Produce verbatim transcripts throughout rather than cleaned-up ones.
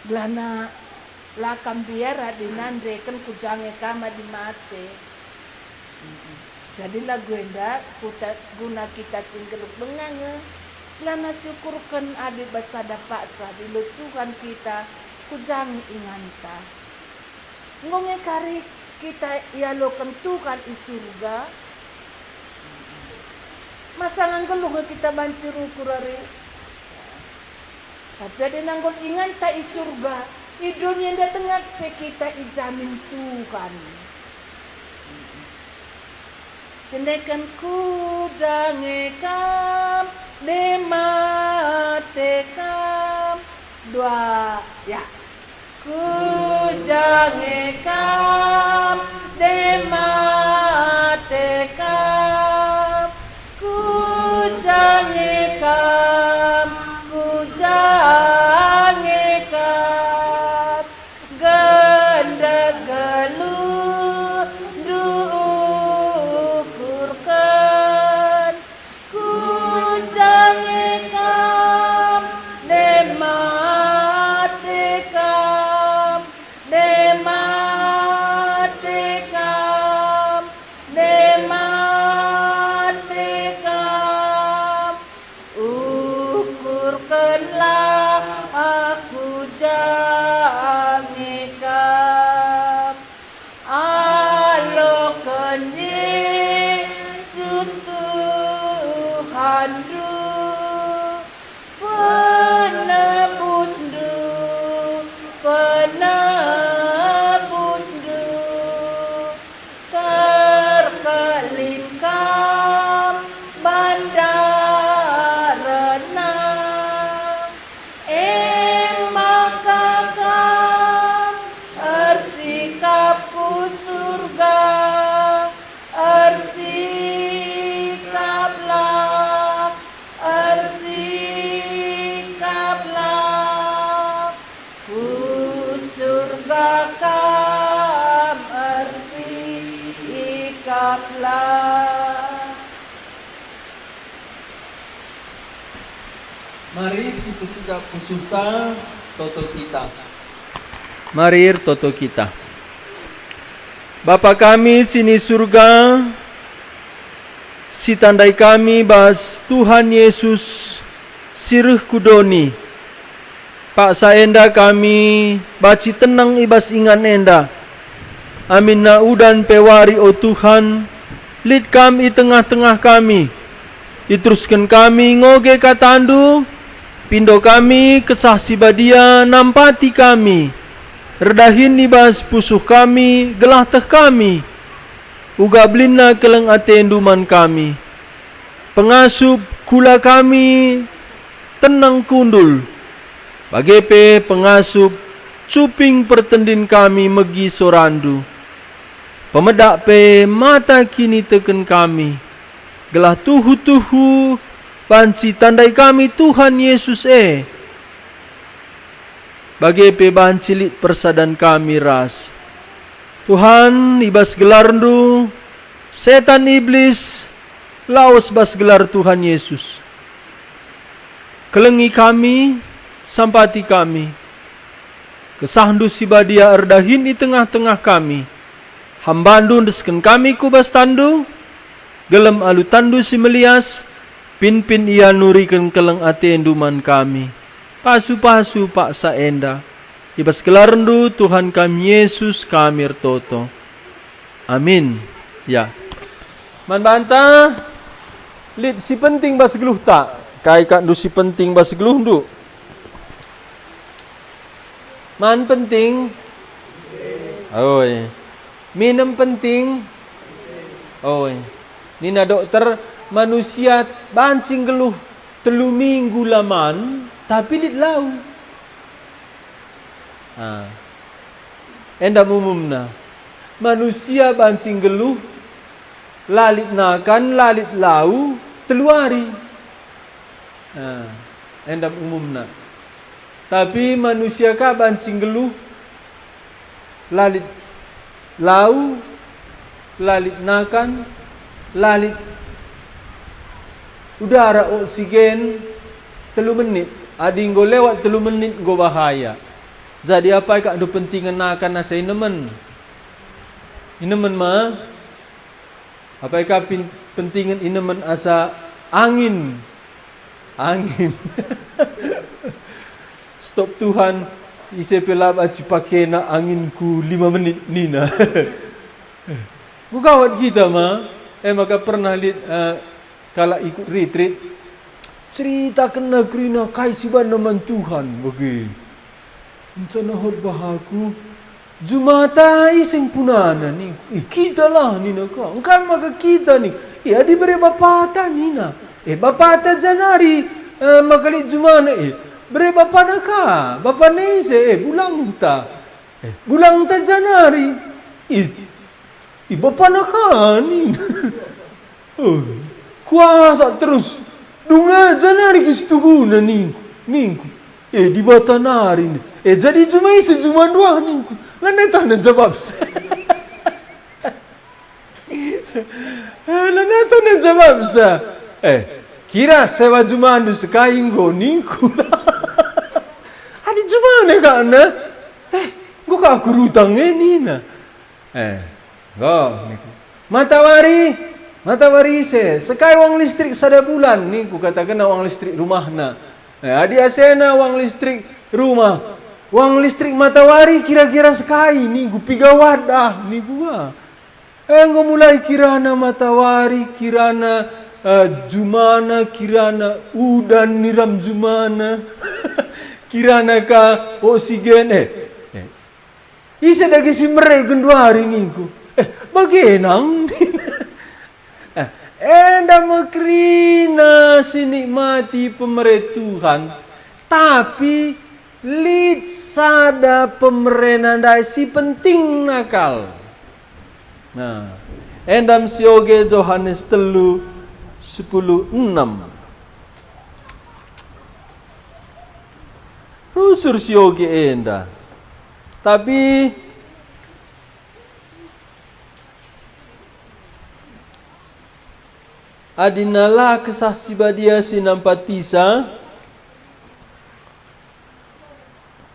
Gelahna la kam mbiar adi nandeken ku jange kam adi mate. Jadi lagu enda kuta-, guna kita si nggeluh denga nge, gelahna siukurken adi bas sada paksa dilo Tuhan kita ku jange inganta. Enggo nge kari kita ialoken Tuhan i Surga? Masa nggeluh nge kita banci rukur ari? Tapi adi nanggul inganta i Surga, i doni enda denga pe kita ijamin Tuhan. Sendeken ku jange kam, de mate kam. Dua, ya. Ku jange kam, de mate kam. Ku jange kam, ku jange kam. Gendek geluhndu ukurken, ku jange kam, de mate kam, de mate kam, de mate kam. Ukurkenlah aku jange kam. Aloken Yesus Tuhanndu, penebusndu, penebusndu. Terkelin kam banda rena, e maka kam ersikap ku Surga. Ersikaplah, ersikaplah. Ku Surga kam ersikaplah. Mari sipesikap pusuhta, toto kita. Mari ertoto kita. Bapa kami si ni Surga, sitandai kami bas Tuhan Yesus si reh ku doni. Paksa enda kami banci tenang i bas ingan enda, aminna udan pe wari, o Tuhan, lit Kam i tengah-tengah kami. Iterusken kami ngoge kataNdu, pindo kami Kesah Si Badia nampati kami, erdahin i bas pusuh kami gelah teh kami. Uga belinna keleng ateNdu man kami. Pengasup kula kami tenang kundul, bage pe pengasup cuping pertendin kami megi soraNdu. Pemedak pe mata kiniteken kami, gelah tuhu-tuhu banci tandai kami Tuhan Yesus e. Bage pe banci lit persadan kami ras. Tuhan, i bas gelarNdu, setan Iblis lawes bas gelar Tuhan Yesus. Kelengi kami, sampati kami. KesahNdu Si Badia erdahin i tengah-tengah kami. HambaNdu endesken kami ku bas tanNdu, gelem alu tanNdu si melias, pinpin ia nuriken keleng ateNdu man kami. Pasu-pasu paksa enda. I bas gelarNdu, Tuhan kami Yesus, kami ertoto. Amin. Ya. Man banta, lit si penting bas geluhta. Kai katndu si penting bas geluhndu? Man penting? Oi. Minem penting? Oi. Nina dokter, manusia banci nggeluh telu minggu la man, tapi lit lau. Ah. Enda umumna. Manusia banci nggeluh, la lit nakan, la lit lau, telu ari. Ah, enda umumna. Tapi manusia ka banci nggeluh, la lit lau, la lit nakan, la lit udara, oksigen, telu menit. Adi enggo lewat telu menit, enggo bahaya. Jadi apai kak ndu pentingen nakan asa inemen? Inemen ma? Apai kak pin-, pentingen inemen asa angin? Angin. Stop Tuhan, ise pe la banci pakena anginku lima menit nina. Kugawat kita ma, e maka pernah lit, eh, kalak ikut retreat, ceritakenna kerina kai si banna man Tuhan bage. Enca nehot bah aku, jumata iseng punana ningku. Eh, kita lah nina ka. Engkai maka kita ningku. Eh, adi bere bapata nina. Eh, bapata janari, eh, maka lit jumana. Eh, bere bapana ka. Bapana ise, eh, bulangta. Eh, bulangta janari. Eh, ibapana ka nina. Oh, kuasa terus. Dunga janari ke situhuna ningku, ningku. Eh, Dibata nari ni. Eh, jadi juma ise juma dua ningku. Lanai tah na jabapsa. Eh, lanai tah na jabapsa. Eh, kira sewa jumandu sekai enggo ningku. Adi jumana kak na. Eh, enggo ka aku rutang e nina. Eh, go, ningku. Matawari, matawari ise, sekai uang listrik sada bulan, ningku katakenna uang listrik rumahna. Eh, adi asena uang listrik rumah, uang listrik matawari kira-kira sekai, ningku piga wadah, ningku ah. Eh, enggo mulai kirana matawari, kirana, eh, jumana, kirana udan niram jumana, kirana ka oksigen, eh, eh, Ise dage si mere genduari ningku. Eh, bage nang. Eh, enda me kerina si nikmati pemere Tuhan, tapi lit sada pemerena ndai si pentingna kal. Nah, enda me sioge Johanes telu sepuluh enam. Rusur sioge enda. Tapi adina la Kesah Si Badia si nampatisa,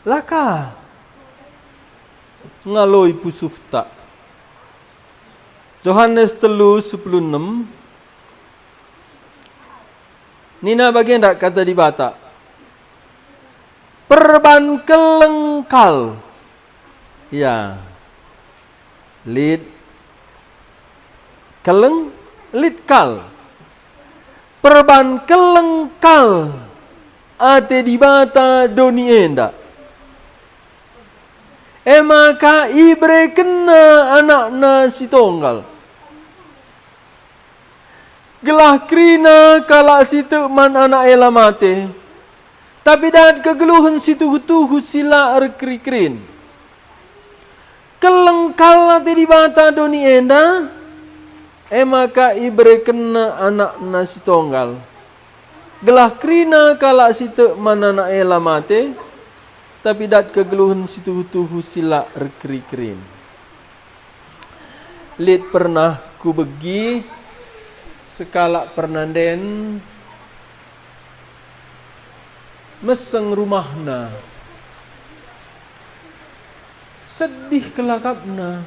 la ka ngaloi pusuhta. Johanes telu sepuluh enam, nina bagenda Kata Dibata, "Perban keleng kal." Ya. Lit keleng, lit kal. Perban keleng kal ate Dibata doni enda. E maka iberekenNa AnakNa si Tonggal. Gelah kerina kalak si tek man Anak e la mate, tapi dat kegeluhen si tuhu-tuhu si la erkeri-kerin. Keleng kal ate Dibata doni enda, e maka iberekenNa AnakNa si Tonggal. Gelah kerina kalak si tek man Anak e la mate, tapi dat kegeluhen si tuhu-tuhu si la erkeri-kerin. Lit pernah kubegi sekalak pernanden meseng rumahna, sedih kelakapna.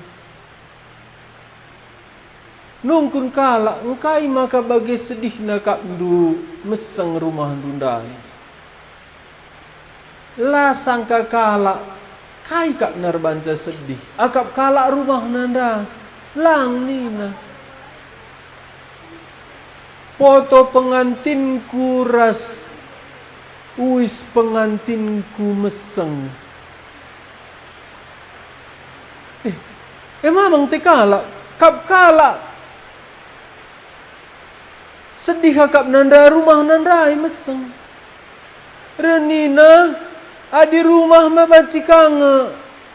Nungkun kalak, "Engkai maka bage sedihna akapndu meseng rumahndu ndai?" La sangka kalak, kai kap erbahanca sedih, akap kalak rumahna ndai. Lang nina, "Poto pengantinku ras uis pengantinku meseng." Eh, e mamang te kalak, kap kalak sedih akapna ndai, rumahna ndai meseng. Reh nina, "Adi rumah me banci ka nge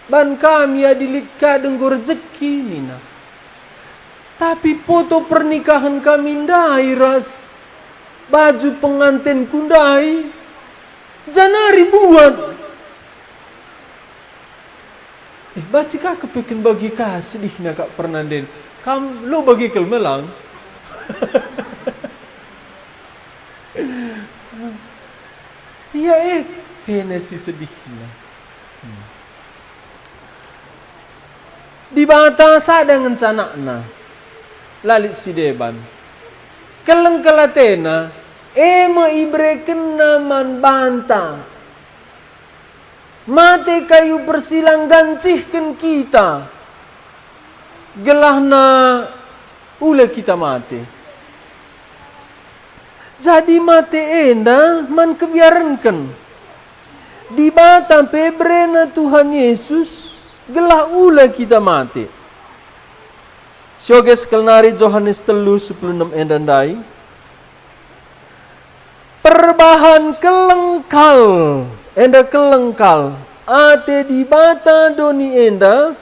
ban kami adi lit ka enggo rejeki," nina. "Tapi poto pernikahen kami ndai ras baju pengantenku ndai, janari buat." Eh, banci ka kepeken bage ka sedihna kap pernanden. Kam lo bage kal melang. Ia e, tena si sedihna. Dibata sada ngenca anakna, la lit si deban. Keleng kal atena, e me iberekenna man banta. Mate kayu persilang gancihken kita, gelahna ula kita mate. Jadi mate enda man kebiarenken. Dibata pe berena Tuhan Yesus gelah ula kita mate. Sioge sekel nari Johanes telu sepuluh enem enda ndai. Perbahan keleng kal, enda keleng kal ate Dibata doni enda,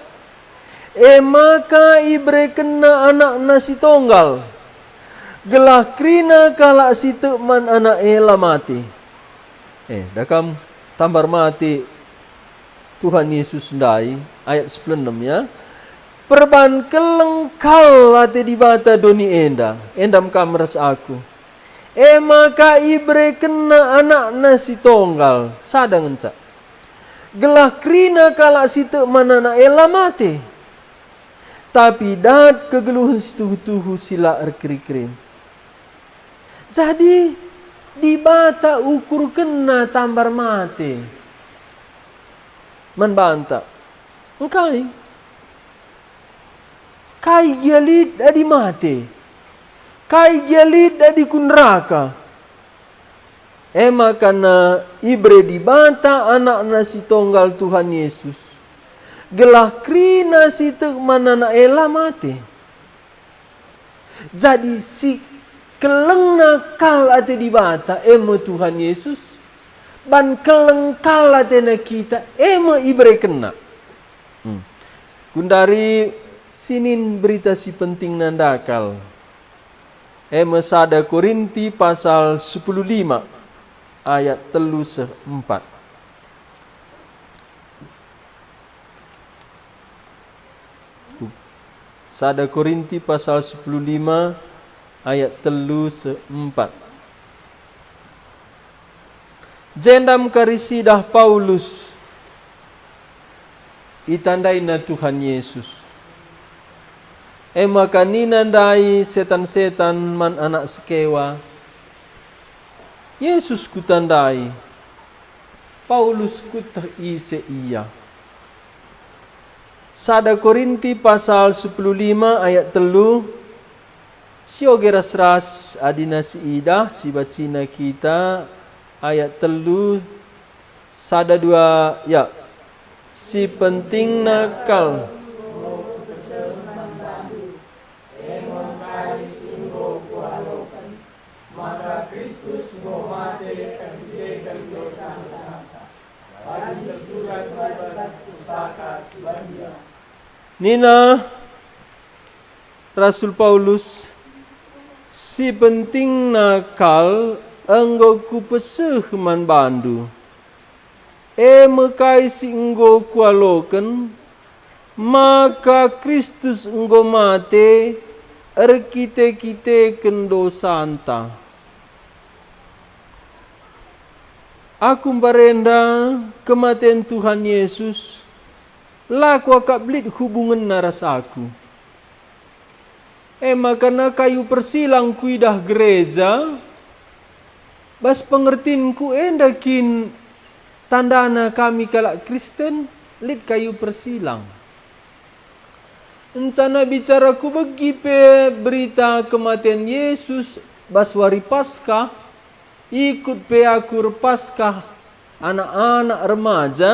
e maka iberekenNa AnakNa si Tonggal, gelah kerina kalak si tek man Anak e la mate. Eh, da kam tambar mate Tuhan Yesus ndai, ayat sepuluh enem ya. Perban keleng kal ate Dibata doni enda, endam kam ras aku. E maka iberekenNa AnakNa si Tonggal, sada ngenca. Gelah kerina kalak si tek man Anak e la mate. Tapi dat kegeluhen si tuhu-tuhu si la erkeri-keri. Jadi, Dibata ukurkenna tambar mate man banta. Engkai? Kai gia lit adi mate? Kai gia lit adi ku neraka? E maka na ibere Dibata AnakNa si Tonggal Tuhan Yesus, gelah kerina si tek man Anak e la mate. Jadi si kelengna kal ate Dibata, e me Tuhan Yesus, ban keleng kal atena kita, e me iberekenNa. Hmm. Gundari sinin berita si pentingna ndakal. E me sada Korinti pasal sepuluh lima ayat telu seh empat. Sada Korinti pasal sepuluh lima ayat telu seh empat. Jenda me kari sidah Paulus itandaina Tuhan Yesus. E maka nina ndai setan-setan man anak sekewa, "Yesus kutandai, Paulus kueteh ise ia." Sada Korinti pasal sepuluh lima ayat telu, sioge ras-ras adina siidah sibacina kita ayat telu, sada dua, ya. Si pentingna kal. Nina Rasul Paulus, "Si pentingna kal enggo kupeseh man bandu, e me kai si enggo kualoken, maka Kristus enggo mate erkite-kiteken dosanta." Aku mbarenda kematen Tuhan Yesus la kuakap lit hubungenna ras aku. E maka na kayu persilang kuidah gereja, bas pengertinku enda kin tandana kami kalak Kristen lit kayu persilang. Encana bicara kubegi pe berita kematen Yesus bas wari Paskah, ikut pe aku erpaskah anak-anak remaja,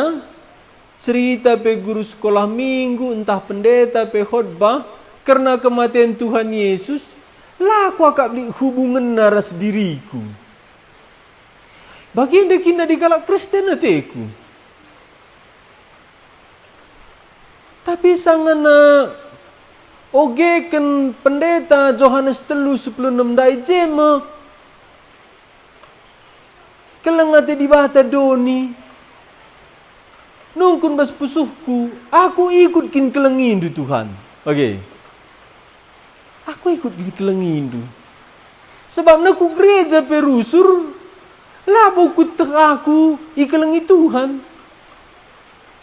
cerita pe guru sekolah minggu ntah pendeta pe khotbah kerna kematen Tuhan Yesus, la kuakap lit hubungenna ras diriku. Bagenda kin adi kalak Kristen ateku. Tapi sangana ogeken pendeta Johanes telu sepuluh enem ndai je me keleng ate Dibata doni. Nungkun bas pusuhku, aku ikut kin kelengindu, Tuhan? Oke. Aku ikut kin kelengindu. Sebabna ku gereja pe rusur, labo kueteh aku ikelengi Tuhan.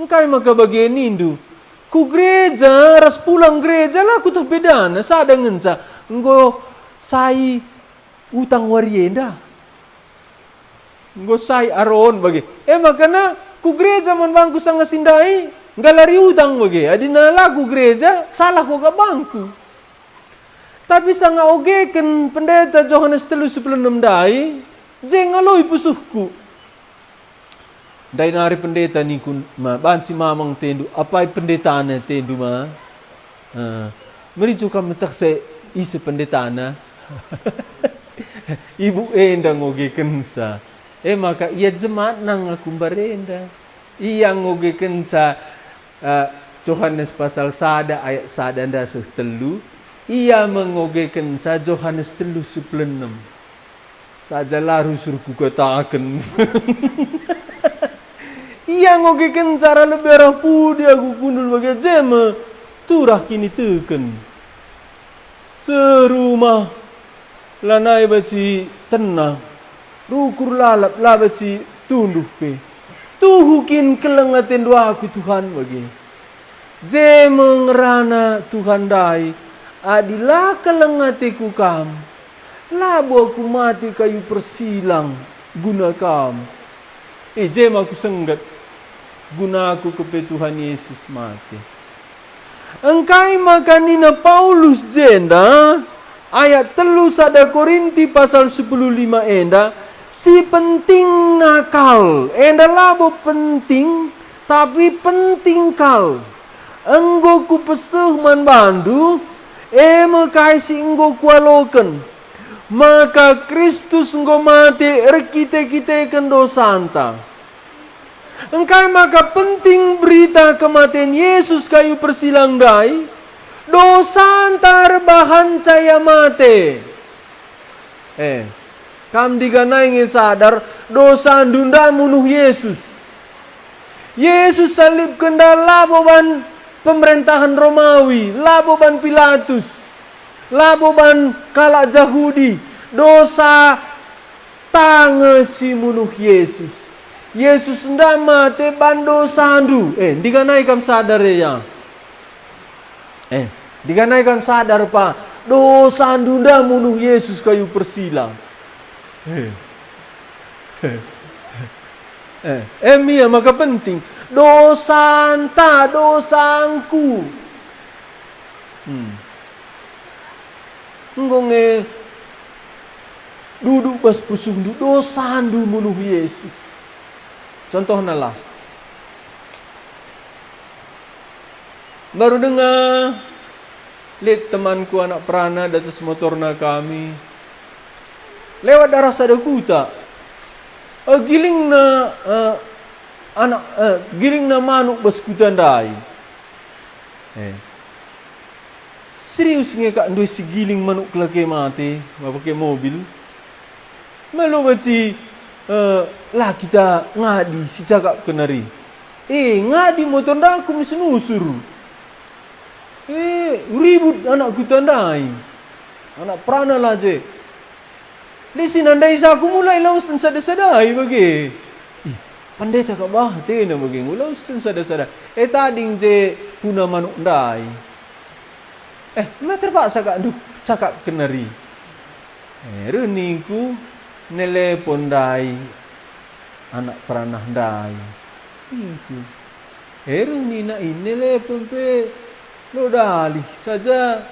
Engkai maka bage nindu, "Ku gereja ras pulang gereja la kueteh bedana, sada ngenca enggo sai utang wari enda." Enggo sai Aron bage. E maka na ku gereja man bangku sanga si ndai, nggalari utang bage. Adina la ku gereja, salah ko kap bangku. Tapi sanga ogeken Pendeta Johanes telu sepuluh enem ndai, je ngaloi pusuhku. Ndai nari pendeta ningku ma, banci mamang tendu, apai pendetana tendu ma? Eh, merincu kam meteh se ise pendetana? Ibu enda ngogekensa. E maka ia jemat nang aku mbarenda. Ia ngogekenca, eh, Johanes pasal sada ayat sada ndaseh telu, ia me ngogekenca Johanes telu sepuluh enem. Saja la rusur kukataken. Ia ngogekenca arah lebe arah pudi aku kundul bage, je me turah kiniteken. Seh rumah, lanai banci tenah, rukur lalap la banci tunduh pe. Tuhu kin keleng atendu aku, Tuhan, bage. Je me ngerana Tuhan ndai, adi la keleng ateku Kam, labo aku mate kayu persilang guna Kam. I je me aku sengget, guna aku kepe Tuhan Yesus mate. Engkai maka nina Paulus jenda, ayat telu sada Korinti pasal sepuluh lima enda, si pentingna kal, enda labo penting, tapi penting kal. Enggo kupeseh man bandu, e me kai si enggo kualoken, maka Kristus enggo mate erkite-kiteken dosanta. Engkai maka penting berita kematen Yesus kayu persilang ndai? Dosanta erbahanca ia mate. Eh, kam ndiganai nge sadar dosandu nda munuh Yesus. Yesus salibken nda labo ban pemerentahen Romawi, labo ban Pilatus, labo ban kalak Jahudi. Dosa ta nge si munuh Yesus. Yesus nda mate ban dosandu. Eh, ndiganai kam sadar e ya. Eh, ndiganai kam sadar pa, dosandu nda munuh Yesus kayu persilang. Eh. Eh, em ia maka penting. Dosanta, dosangku. Hmm. Enggo nge duduk bas pusuhndu dosandu munuh Yesus. Contohna lah. Mbaru denga, lit temanku anak perana datas motorna kami. Lewat arah sada kuta. Eh, gilingna, eh, anak, eh, gilingna manuk bas kuta ndai. Eh. Serius nge kak ndoi si giling manuk kelake mate, mapake mobil? Melo banci, eh, la kita ngadi sicakapken nari. Eh, ngadi motor ndaku mesenusur. Eh, ribut anak kuta ndai. Anak perana la je. Lit si nandai saku mulai lawes sada-sadai bage. Ih, pendeta kap bah atena bage nggo lawes sada-sada. Eh, tading je puna manuk ndai. Eh, ma terpaksa kak ndu cakapken nari. Eh, reh ningku nelepon ndai anak peranah ndai. Ningku, eh, reh nina i nelepon pe lo dalih saja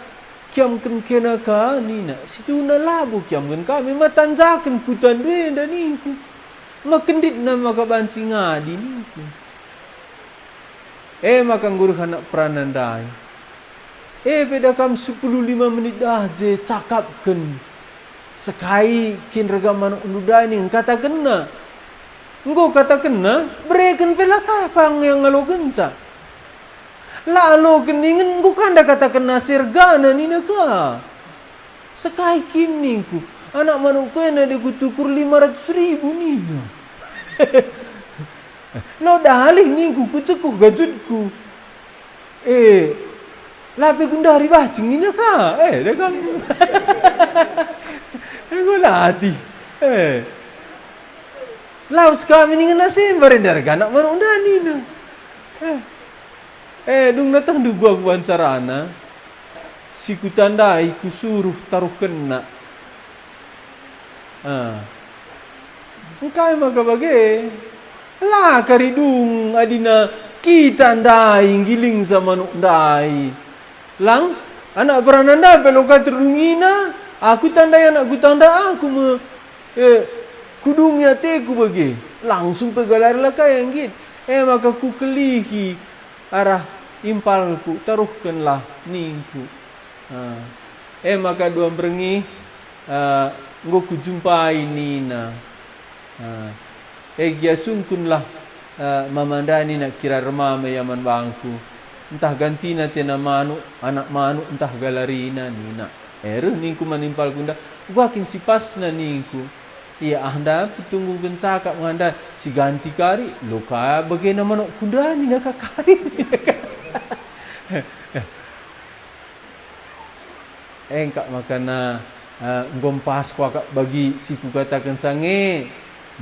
kiamken kena ka nina, situhuna labo kiamken kami, ma tanjaken kutandu enda ningku. Ma kenditna maka banci ngadi ningku. E maka nggo reh anak perana ndai. E pe da kam sepuluh lima menit dah je cakapken. Sekai kin rega manukndu ndai ning katakenna. Enggo katakenna, bereken pe la ka pang yang ngalokenca. La aloken ningen enggo kanda katakenna si ergana nina ka. Sekai kin ningku, anak manukku enda adi kutukur lima ratus ribu nina. Lo dalih ningku, kucekuh gajutku. Eh, la pe gundari bacing nina ka. Eh, dagam. Enggo latih. Eh. Lawes kami ningen asembar enda rega anak manuk ndai nina. Eh, eh, dung netehndu gua kuban carana, si kutandai kusuruh taruhkenna. Ah. Engkai maka bage? La kari dung adina kita ndai nggilingsa manuk ndai. Lang, anak perana ndai pe loka terdungina, aku tandai anak kutanda aku me, eh, kudungi ateku bage, langsung pegalari la kai nggit. E maka kukelihi arah impalku, taruhkenlah ningku. Ah, e maka dua mberngi, ah, enggo kujumpai nina. Ah, e gia sungkunlah, ah, mama ndai nina kira ermame ia man bangku. Ntah gantina tena manuk, anak manuk ntah galarina nina. E reh ningku man impalku enda, uga kin si pasna ningku. Ia ah enda petunggung cakap ngandai, si ganti kari, loka bagena manuk kunda nina kakari. Engkak makana, eh, enggo mpas kuakap bagi si kukatakensa nge,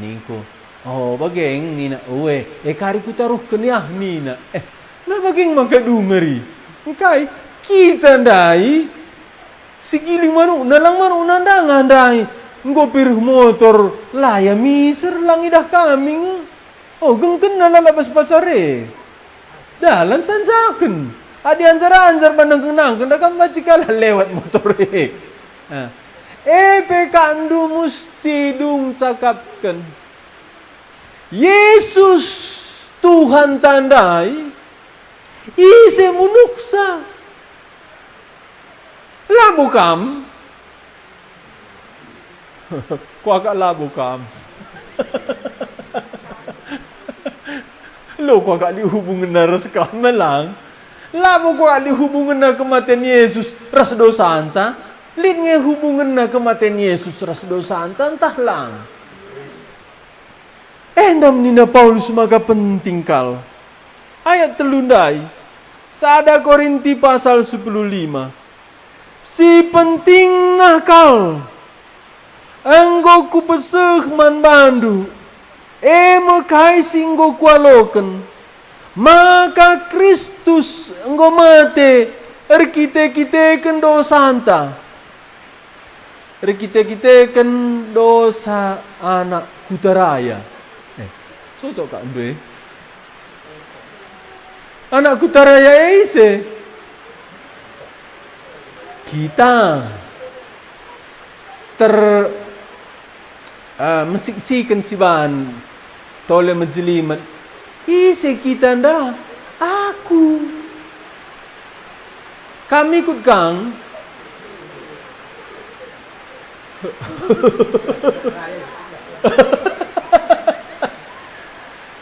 ningku. Oh, bageng, nina, ue, e kari kutaruhken yah, nina. Eh, la bageng maka dungeri. Engkai, kita ndai, si giling manukna, lang manukna ndanga ndai. Enggo pireh motor, la ia miser, lang idah kami nge. Oh, gengkenna lalap bas pasar e. Dalan tanjaken. Adi anjar-anjar banangkeng-nangkeng, da kam banci kalak lewat motor e. Ah. E pe kakndu musti dung cakapken. Yesus Tuhan tandai, ise munuhsa? Labo kam. Kuakap labo kam. Lo kuakap lit hubungenna ras kam, lang. Labo kuakap lit hubungenna kematen Yesus ras dosanta. Lit nge hubungenna kematen Yesus ras dosanta, ntah lang. Enda nina Paulus maka penting kal. Ayat telu ndai, sada Korinti pasal sepuluh lima. Si pentingna kal, enggo kupeseh man bandu, e me kai si enggo kualoken, maka Kristus enggo mate erkite-kiteken dosanta. Erkite-kiteken dosa anak kuta raya. Eh, cocok kak ndu e? Anak kuta raya e ise? Kita ter, eh, mesiksiken si ban. Tole mejelimet. Ise kita enda? Aku. Kam ikut kang?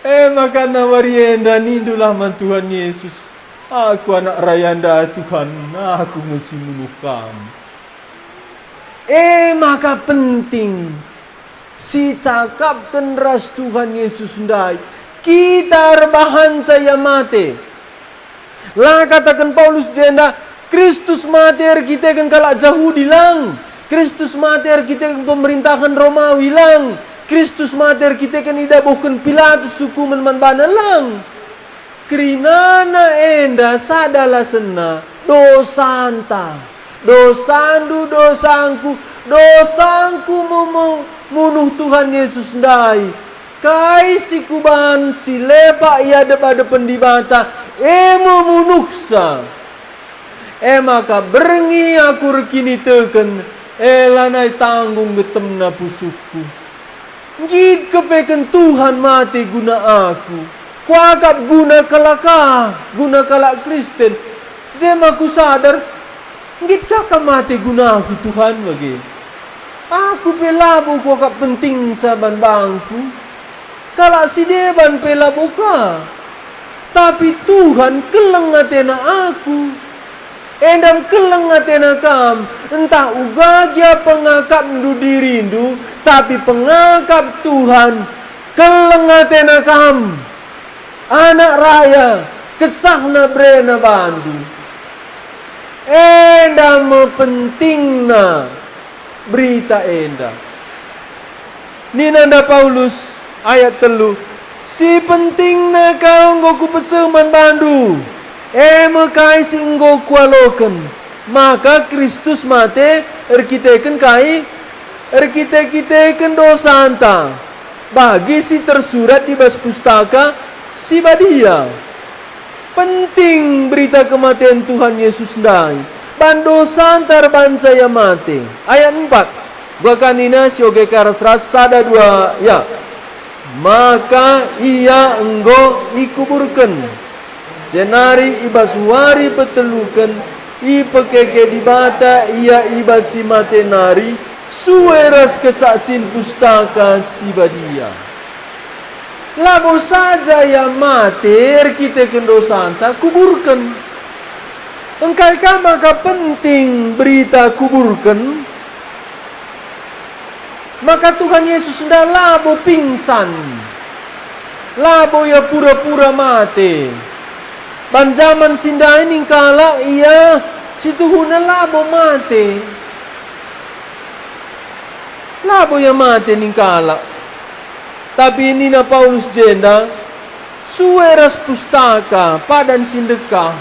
E maka nawari enda nindulah man Tuhan Yesus, "Aku anak rayanda Tuhan, aku nge si munuh kam." E maka penting sicakapken ras Tuhan Yesus ndai, kita erbahanca ia mate. La kataken Paulus jenda, "Kristus mate erkiteken kalak Jahudi," lang. "Kristus mate erkiteken pemerintahen Romawi," lang. "Kristus mate erkiteken idabuhken Pilatus hukumen man bana," lang. Kerinana enda sada lasenna, dosanta. Dosandu, dosangku, dosangku memu-, munuh Tuhan Yesus ndai. Kai si kuban si lepak i adep-adepen Dibata, e me munuhsa. E maka berngi aku erkiniteken, e lanai tanggung getemna pusuhku. Nggit kepeken Tuhan mate guna aku. Kuakap guna kalak ka, guna kalak Kristen. Jema kusadar, nggit ka kam mate guna aku, Tuhan, bage. Aku pe labo kuakap pentingsa ban bangku. Kalak si deban pe labo ka. Tapi Tuhan keleng atena aku. Enda keleng atena kam, ntah uga gia pengakapndu dirindu, tapi pengakap Tuhan keleng atena kam. Anak raya, kesahna berena bandu. Enda me pentingna berita enda. Ninanda Paulus, ayat telu, Si pentingna kal enggo kupeseh man bandu, e me kai si enggo kualoken, maka Kristus mate erkiteken kai? Erkite-kiteken dosanta, bagi si tersurat i bas Pustaka Si Badia. Penting berita kematen Tuhan Yesus ndai, ban dosanta erbanca Ia mate. Ayat empat, uga ka nina si oge ka ras-ras sada dua, ya. Maka Ia enggo ikuburken, jenari i bas wari peteluken ipekeke Dibata Ia i bas si mate nari, sue ras kesaksin Pustaka Si Badia. Labo saja Ia mate erkiteken dosanta kuburken. Engkai ka maka penting berita kuburken? Maka Tuhan Yesus enda labo pingsan, labo Ia pura-pura mate. Ban jaman si ndai ning kalak Ia si tuhuna labo mate. Labo Ia mate ning kalak. Tapi nina Paulus jenda, sue ras Pustaka Padan si Ndekah,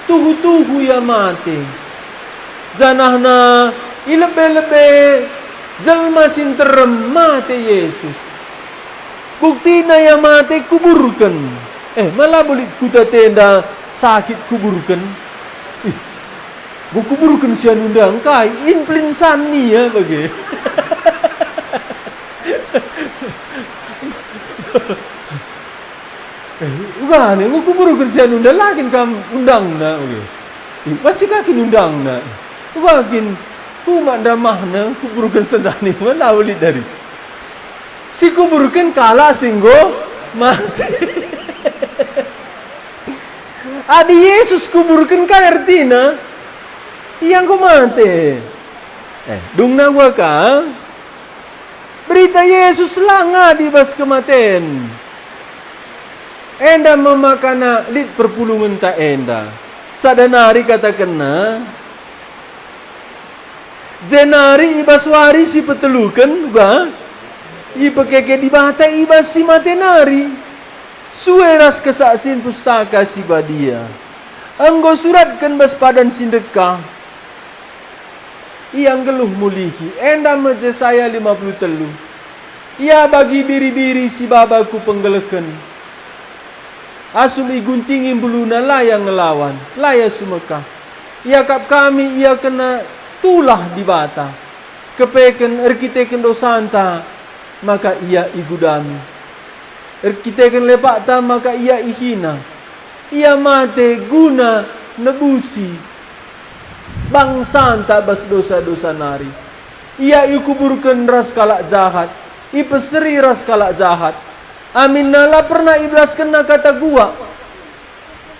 tuhu-tuhu Ia mate. Janahna i lebe-lebe jelma si nterem mate Yesus. Buktina Ia mate kuburken. Eh, ma labo lit kuta tenda sakit kuburken? Ih, enggo kuburken si anu enda engkai, in pelinsan ia bage. Eh, uga ne, enggo kuburken si anu enda, la kin kam undangna, oke. Eh, banci ka kin undangna. Uga kin, kumat ndamahna, kuburken sendani, ma labo lit dari. Si kuburken kalak si enggo mate. Adi Yesus kuburken kai ertina? Ia enggo mate. Eh, dungna uga ka? Berita Yesus la ngadi bas kematen. Enda me makana lit perpulungenta enda. Sada nari katakenna, jenari i bas wari si peteluken uga ipekeke Dibata i bas si mate nari, sue ras kesaksin Pustaka Si Badia. Enggo suratken bas Padan si Ndekah. Ia nggeluh mulihi, enda me Jesaya lima puluh telu. Ia bagi biri-biri si baba ku penggelehen. Asum iguntingi mbeluna la ia ngelawan, la ia sumekah. Iakap kami ia kena tulah Dibata. Kepeken erkiteken dosanta, maka ia igudami. Erkiteken lepakta maka ia ihina. Ia mate guna nebusi bangsanta bas dosa-dosa nari. Ia ikuburken ras kalak jahat, ipeseri ras kalak jahat. Aminna la pernah ibelaskenna kata guak.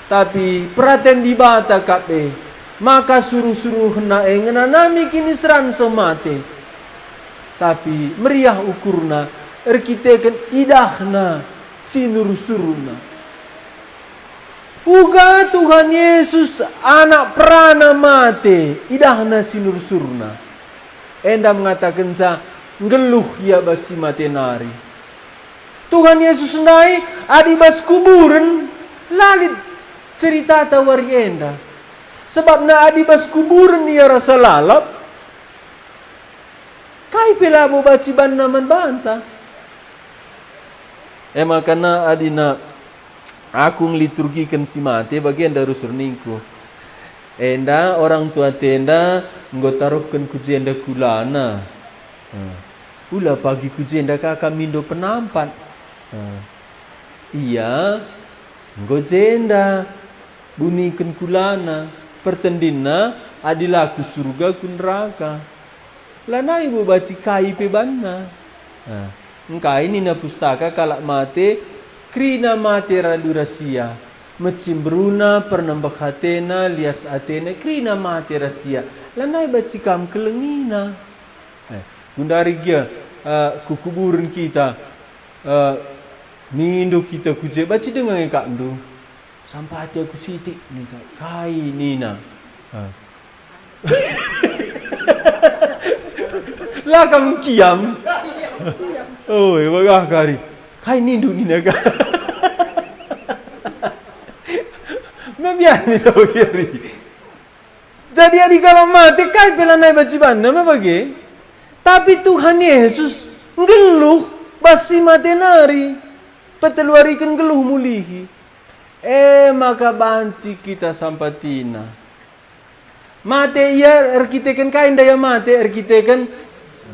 Tapi peraten Dibata kap e, maka suruh-suruhenna e ngenanami kiniseran seh mate. Tapi meriah ukurna erkiteken idahna si nursurna. Uga Tuhan Yesus anak perana mate, idahna si nursurna. Enda mengatakenca nggeluh ia bas si mate nari. Tuhan Yesus ndai adi bas kuburen, la lit ceritata wari enda. Sebabna adi bas kuburen ia rasa lalap, kai pe labo banci banna man banta. E makana adina aku ngeliturgiken si mate bagenda rusur ningku. Enda orang tua tenda enggo taruhken ku jenda kulana. Nah, ula pagi ku jenda ka kami ndo penampat. Nah, ia enggo jenda buniken kulana, pertendinna adi la ku surga ku neraka. Lanai bo banci kai pe banna. Nah, engkai nina Pustaka kalak mate, kerina mate radu ras ia. Mecimberuna, pernembeh atena, lias atena, kerina mate ras ia. Lanai banci kam kelengina. Eh, gundari gia, eh, ku kuburen kita, eh, mindo kita ku je, banci denga nge kakndu. Sampati aku sitik, nika, kai nina. Ah. La kam kiam. Oi, bagah kari. "Kai nindu," nina ka. Mabiar ni tau kiri. Jadi adi kalak mate, kai pe lanai banci banna me bage. Tapi Tuhan Yesus nggeluh bas si mate nari, peteluariken nggeluh mulihi. E maka banci kita sampatina. Mate ia erkiteken kai enda ia mate? Erkiteken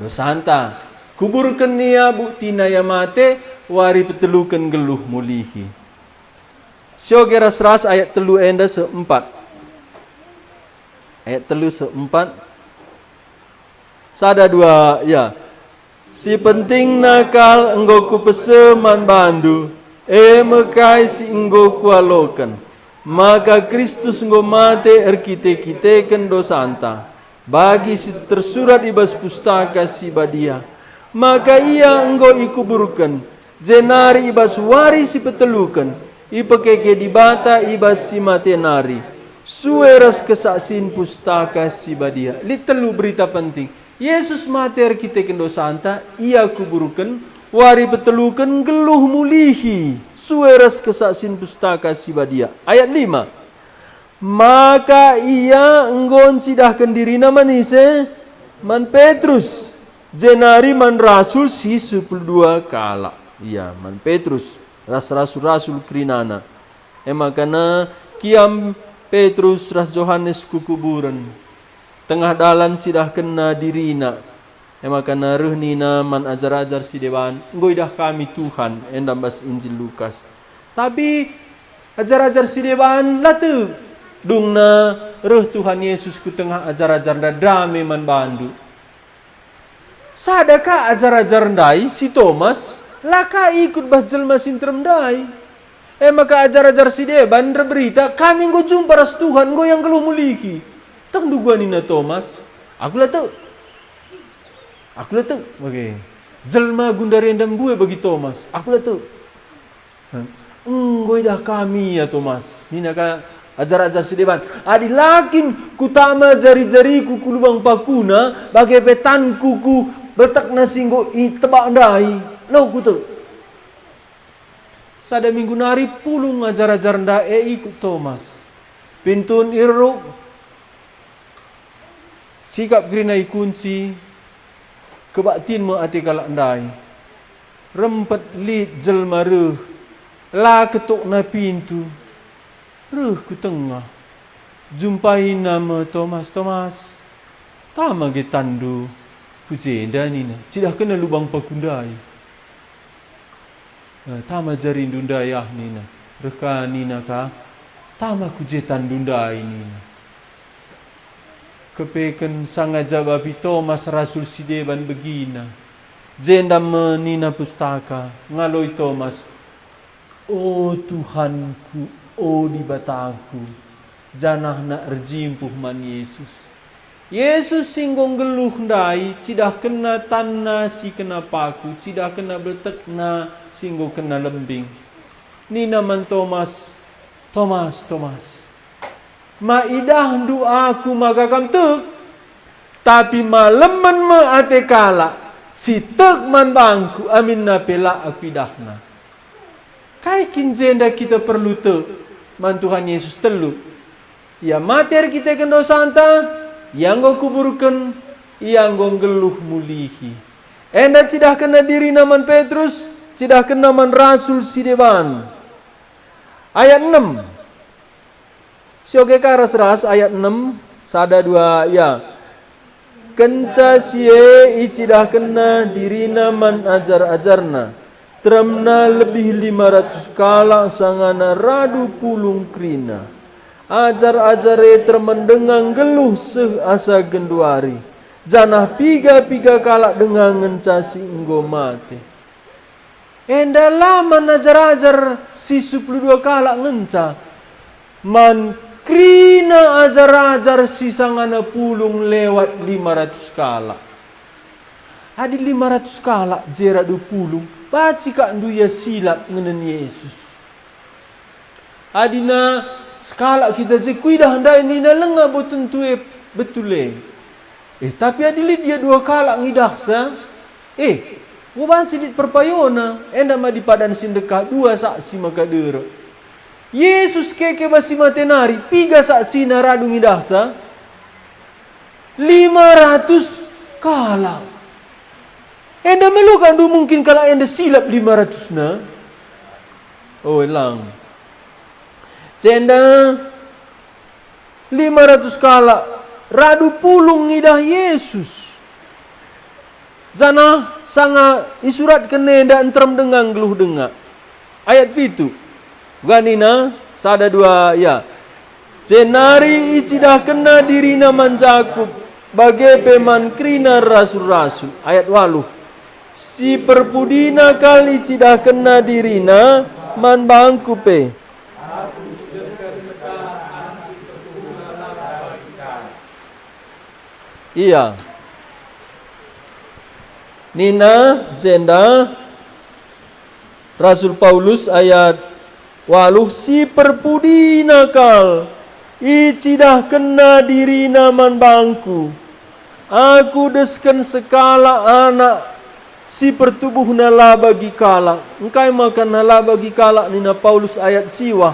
dosanta. Kuburken ia buktina ia mate, wari peteluken nggeluh mulihi. Sioge ras-ras ayat telu enda seh empat. Ayat telu seh empat. Sada dua, ya. Si pentingna kal enggo kupese man bandu, e me kai si enggo kualoken, maka Kristus enggo mate erkite-kiteken dosanta, bagi si tersurat i bas Pustaka Si Badia. Maka ia enggo ikuburken, jenari i bas wari si peteluken, ipekeke Dibata i bas si mate nari, sue ras kesaksin Pustaka Si Badia. Lit telu berita penting. Yesus mate erkiteken dosanta, ia kuburken, wari peteluken nggeluh mulihi, sue ras kesaksin Pustaka Si Badia. Ayat lima. Maka ia enggo ncidahken dirina man ise? Man Petrus, jenari man rasul si sepuluh dua kalak. Ia man Petrus ras rasul-rasul kerinana. E maka kiam Petrus ras Johanes ku kuburen. Tengah dalan cidahkenna dirina. E maka reh nina man ajar-ajar si deban, "Enggo idah kami Tuhan," enda bas Injil Lukas. Tapi ajar-ajar si deban la tek. Dungna reh Tuhan Yesus ku tengah ajar-ajarNa, "Dame man bandu." Sada ka ajar-ajar ndai, si Tomas, la ka ikut bas jelma si nterem ndai. E maka ajar-ajar si deban erberita, "Kami enggo jumpa ras Tuhan, enggo ia nggeluh mulihi." "Tehndu gua," nina Tomas. "Aku la tek. Aku la tek." Bage. Jelma gundari enda mbue bagi Tomas. "Aku la tek." "Enggo idah kami ia, Tomas," nina ka ajar-ajar si deban. "Adi la kin kutama jari-jariku ku lubang pakuna, bage pe tanku ku beltekna si enggo itebak ndai, la tek." Sada minggu nari pulung ajar-ajar ndai e ikut Tomas. Pintun iruk, sikap kerina ikunci, kebaktin me ate kalak ndai. Rempet lit jelma reh, la ketokna pintu, reh ku tengah. Jumpaina me Tomas, "Tomas, tama ge tanndu ku jenda," nina, cidahkenna lubang paku ndai. "Eh, tama jarindu ndai ah," nina. Reh ka nina ka, "Tama ku je tanndu ndai," nina. Kepeken sanga jabapi Tomas rasul si deban begina. Jenda me nina Pustaka, ngaloi Tomas, "O Tuhanku, o Dibataku," janahna erjimpuh man Yesus. Yesus si enggo nggeluh ndai, cidahkenna tanna si kena paku, cidahkenna beltekna si enggo kena lembing. Nina man Tomas, "Tomas, Tomas, ma idahndu Aku maka kam tek? Tapi malemen me ate kalak si tek man bangKu, aminna pe la Aku idahna." Kai kin jenda kita perlu tek man Tuhan Yesus? Telu. Ia mate erkiteken dosanta, Ia enggo kuburken, Ia enggo nggeluh mulihi. Enda cidahkenna diriNa man Petrus, cidahkenna man rasul si deban. Ayat enem. Sioge ka ras-ras ayat enem, sada dua, ya. Kenca si e icidahkenNa diriNa man ajar-ajarNa, teremna lebih lima ratus kalak sangana radu pulung kerina. Ajar-ajar e termen denga nggeluh seh asa genduari, janah piga-piga kalak denga ngenca si enggo mate. Enda la man ajar-ajar si sepuluh dua kalak ngenca, man kerina ajar-ajar si sangana pulung lewat lima ratus kalak. Adi lima ratus kalak je radu pulung, banci kak ndu ia silap ngenen Yesus. Adina sekalak kita je kuidah ndai nina, "Langa bo tentu e betul e." Eh, tapi adi lit ia dua kalak ngidahsa, eh, Banci lit perpayona, enda me adi padan si ndekah dua saksi maka derek. Yesus keke bas si mate nari, piga saksina radu ngidahsa? Lima ratus kalak. Enda me lo kandu mungkin kalak enda silap lima ratusna? Oh, lang. Jenda lima ratus kalak radu pulung ngidah Yesus. Janah sanga isuratken enda nterem denga nggeluh denga. Ayat pitu. Uga nina, sada dua, ya. Jenari icidahkenna dirina man Jakup, bage pe man kerina rasul-rasul. Ayat waluh. Si perpudina kal icidahkenna dirina man bangku pe. Ia. Nina jenda Rasul Paulus, ayat waluh, si perpudina kal icidahkenna dirina man bangku. Aku desken sekalak anak si pertubuhna la bagi kalak. Engkai maka la bagi kalak nina Paulus ayat siwah?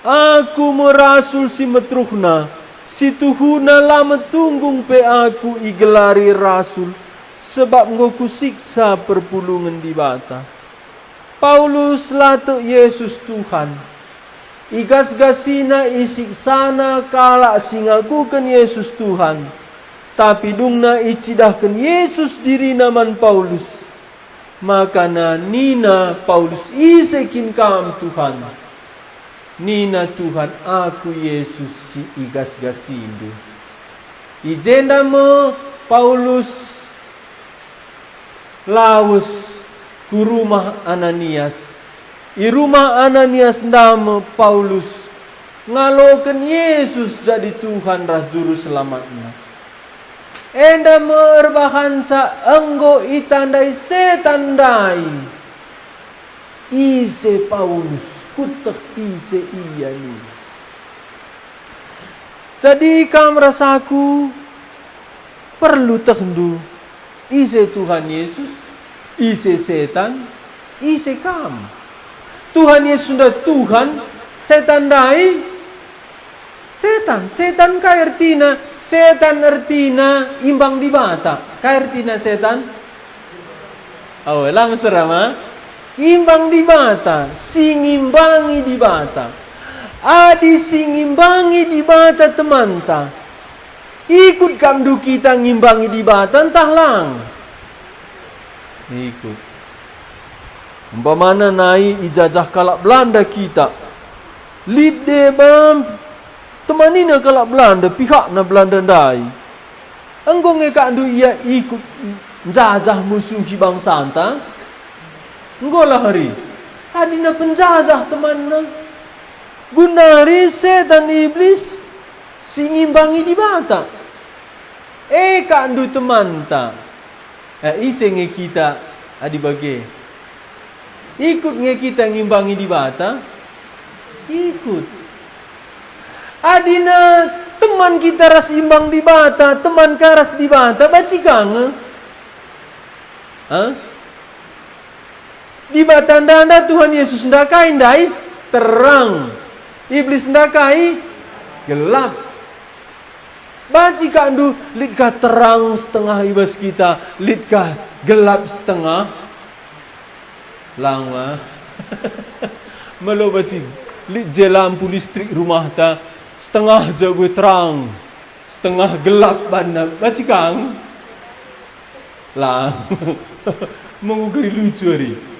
Aku me rasul si meteruhna, si tuhuna la metunggung pe aku igelari rasul, sebab enggo kusiksa perpulungen Dibata. Paulus la tek Yesus Tuhan. Igas-gasina, isiksana kalak si ngakuken Yesus Tuhan, tapi dungna icidahken Yesus dirina man Paulus. Makana nina Paulus, "Ise kin Kam, Tuhan?" Nina Tuhan, "Aku Yesus si igas-gasindu." I jenda me Paulus lawes ku rumah Ananias. I rumah Ananias ndai me Paulus ngaloken Yesus jadi Tuhan ras Juru Selamatna. Enda me erbahanca enggo itandai setan ndai. Ise Paulus, kueteh ise ia nina. Jadi kam ras aku perlu tehndu, ise Tuhan Yesus, ise setan, ise kam. Tuhan Yesus ndai Tuhan, setan ndai setan. Setan kai ertina? Setan ertina imbang Dibata. Kai ertina setan? Oh, la mesera ma? Imbang Dibata, si ngimbangi Dibata. Adi si ngimbangi Dibata temanta, ikut kap ndu kita ngimbangi Dibata ntah lang? Ikut. Umpamana nai ijajah kalak Belanda kita. Lit deba temanina kalak Belanda, pihakna Belanda ndai. Enggo nge kap ndu ia ikut njajah musuhi bangsanta? Enggo lah ari. Adina penjajah temanna. Guna ari setan iblis si ngimbangi Dibata. E kap ndu temanta. E, ise nge kita adi bage? Ikut nge kita ngimbangi Dibata? Ikut. Adina teman kita ras imbang Dibata, teman ka ras Dibata, banci ka nge. Ha? Dibata ndai, Tuhan Yesus ndai kai ndai? Terang. Iblis ndai kai? Gelap. Banci kap ndu, lit ka terang setengah i bas kita, lit ka gelap setengah? Lang ma. Melo banci, lit je lampu listrik rumahta, setengah je bue terang, setengah gelap banna. Banci ka nge? Lang. Mengukari lucu ari.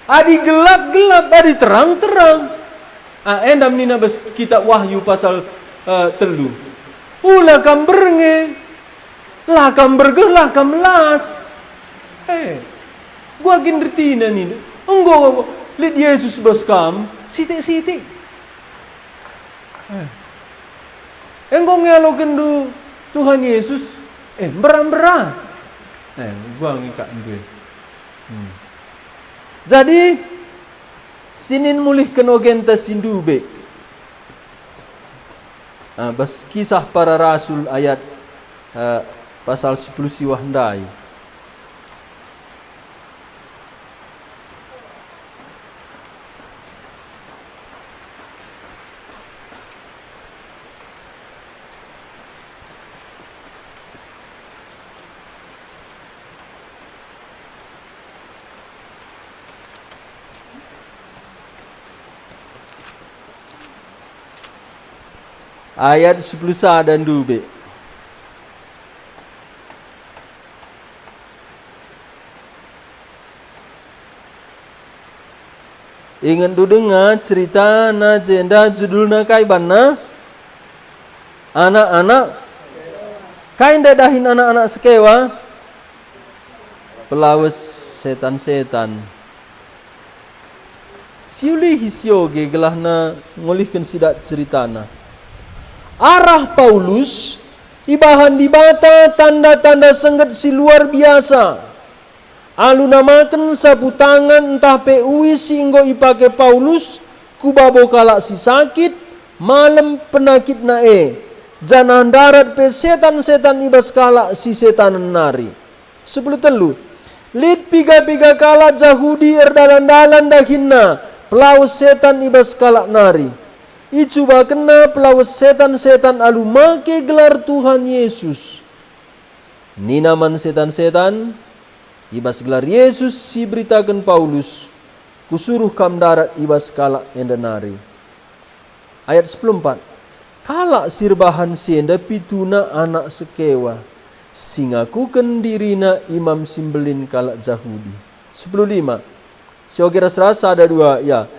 Adi gelap, gelap, adi terang, terang. Ah, enda nina bas kitab Wahyu pasal, eh, telu. Ula kam bernge, la kam bergeh, la kam las. Eh, gua kin ertina nina. Enggo lit Yesus bas kam, sitik-sitik. Eh. Enggo nge alokenndu Tuhan Yesus, eh, mbera-mbera. Eh, gua nge kap ndu. Hmm. Jadi, sinin mulihken ogenta si ndube. Ah, bas Kisah Para Rasul ayat, eh, pasal sepuluh siwah ndai. Ayat sepuluh sada ndube. Ingetndu denga ceritana jenda judulna kai banna? Anak-anak. Kai ndai dahin anak-anak Skewa? Pelawes setan-setan. Siulihi sioge gelahna ngulihken sidat ceritana. Arah Paulus ibahan Dibata tanda-tanda sengget si luar biasa. Alu namaken sapu tangan ntah pe uis si enggo ipake Paulus ku babo kalak si sakit, malem penakitna e, janah ndarat pe setan-setan i bas kalak si setanen nari. Sepuluh telu. Lit piga-piga kalak Jahudi erdalan-dalan dahinna pelawes setan i bas kalak nari. Icubakenna pelawes setan-setan alu make gelar Tuhan Yesus. Nina man setan-setan, "I bas gelar Yesus si iberitaken Paulus, kusuruh kam ndarat i bas kalak enda nari." Ayat sepuluh empat, kalak si erbahan si enda pituna anak Skewa, si ngakuken dirina imam si mbelin kalak Jahudi. Sepuluh lima, sioge ras-ras sada dua, ya.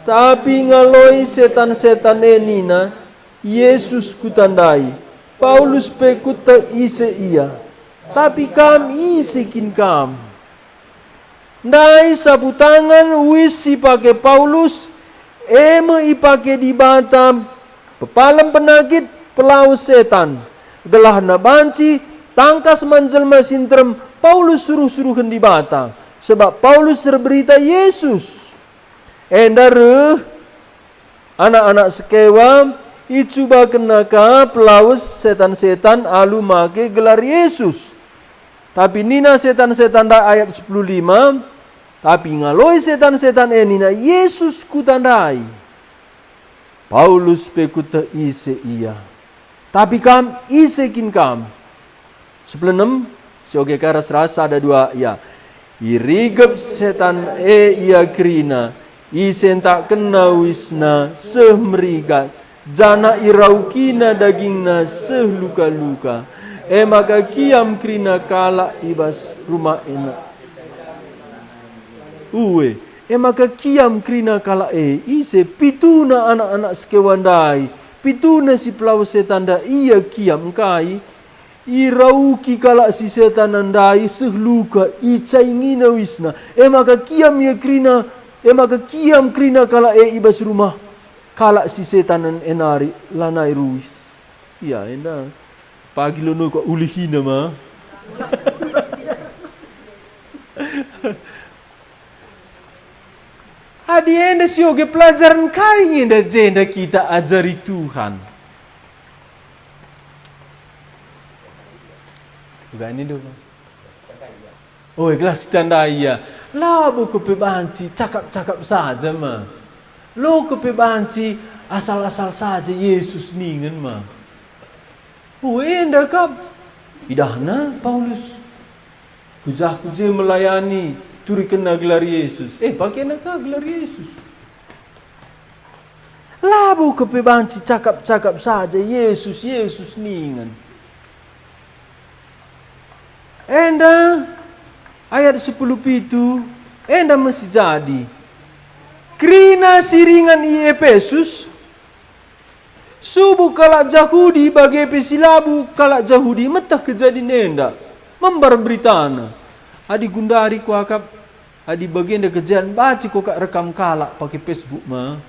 Tapi ngaloi setan-setan e nina, "Yesus kutandai, Paulus pe kueteh ise ia. Tapi kam, ise kin kam?" Ndai sapu tangan uis si pake Paulus, e me ipake Dibata pepalem penakit, pelawes setan, gelahna banci tangkas man jelma si nterem Paulus suruh-suruhen Dibata, sebab Paulus erberita Yesus. Enda reh anak-anak Skewa, icubakenna ka pelawes setan-setan alu make gelar Yesus. Tapi nina setan-setan ndai, ayat sepuluh lima, "Tapi ngaloi setan-setan e nina, 'Yesus kutandai, Paulus pe kueteh ise ia. Tapi kam, ise kin kam?'" Sepuluh enem, sioge ka ras-ras sada dua, ya. Irigep setan e ia kerina, isentakkenna uisna seh merigat, janah iraukina dagingna seh luka-luka. E maka kiam kerina kalak i bas rumah ena. Ue, e maka kiam kerina kalak e, ise pituna anak-anak Skewa ndai, pituna si pelawes setan ndai ia kiam engkai. Irauki kalak si setanen ndai seh luka, icaingina uisna, e maka kiam ia kerina, e maka kiam kerina kalak e i bas rumah kalak si setanen e nari, lanai ruis. Ia enda. Pagi lo nukok ulihina ma. Adi enda sioge pelajaren kai nge enda jenda kita ajari Tuhan? Uga ini dulu. Oi, gelah sitandai ia. Labo kepe banci cakap-cakap saja ma. Lo kepe banci asal-asal saja Yesus ningen ma. Oh, enda kap. Idahna Paulus. Kujah-kuje melayani, turikenna gelar Yesus. Eh, pakena ka gelar Yesus. Labo kepe banci cakap-cakap saja Yesus, Yesus ningen. Enda ayat sepuluh pitu, enda me si jadi. Kerina si ringan i Epesus, subuk kalak Jahudi bage pe si labo kalak Jahudi meteh kejadin enda, membar beritana. Adi gundari kuakap, adi bagenda kejadin, banci kuakap rekam kalak pake Facebook ma.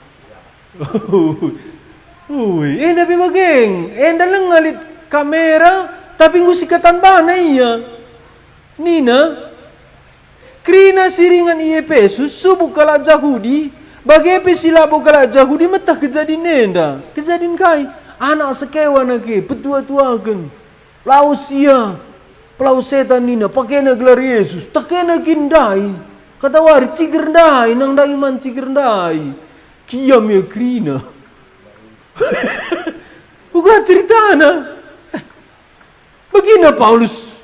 Ui, enda pe bage, enda langa lit kamera, tapi enggo sikatan bana ia. Nina, Kerina si ringan i Epesus, subuk kalak Jahudi, bage pe si labo kalak Jahudi meteh kejadin enda. Kejadin kai? Anak Skewa nake, petua-tuaken. Lawes ia, pelawes setan nina, pakena gelar Yesus, takena kin ndai. Katawari ciger ndai, nang ndai man ciger ndai. Kiam ia kerina. Uga ceritana. Eh, bagina Paulus.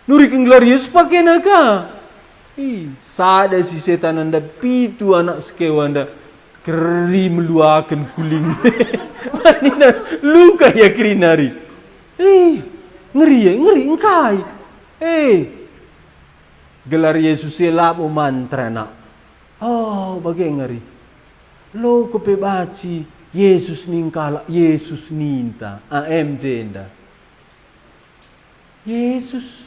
Nuriken gelar Yesus pakena ka. Ih, sada si setan enda, pitu anak Skewa enda, keri meluaken kuling. Nina, luka ia kerina nari. Eh, ngeri, eh, ngeri, engkai? Eh, gelar Yesus e labo mantra, Nak. Oh, bage ngeri. Lo kepe banci Yesus ning kalak, Yesus ninta. A M jenda. Yesus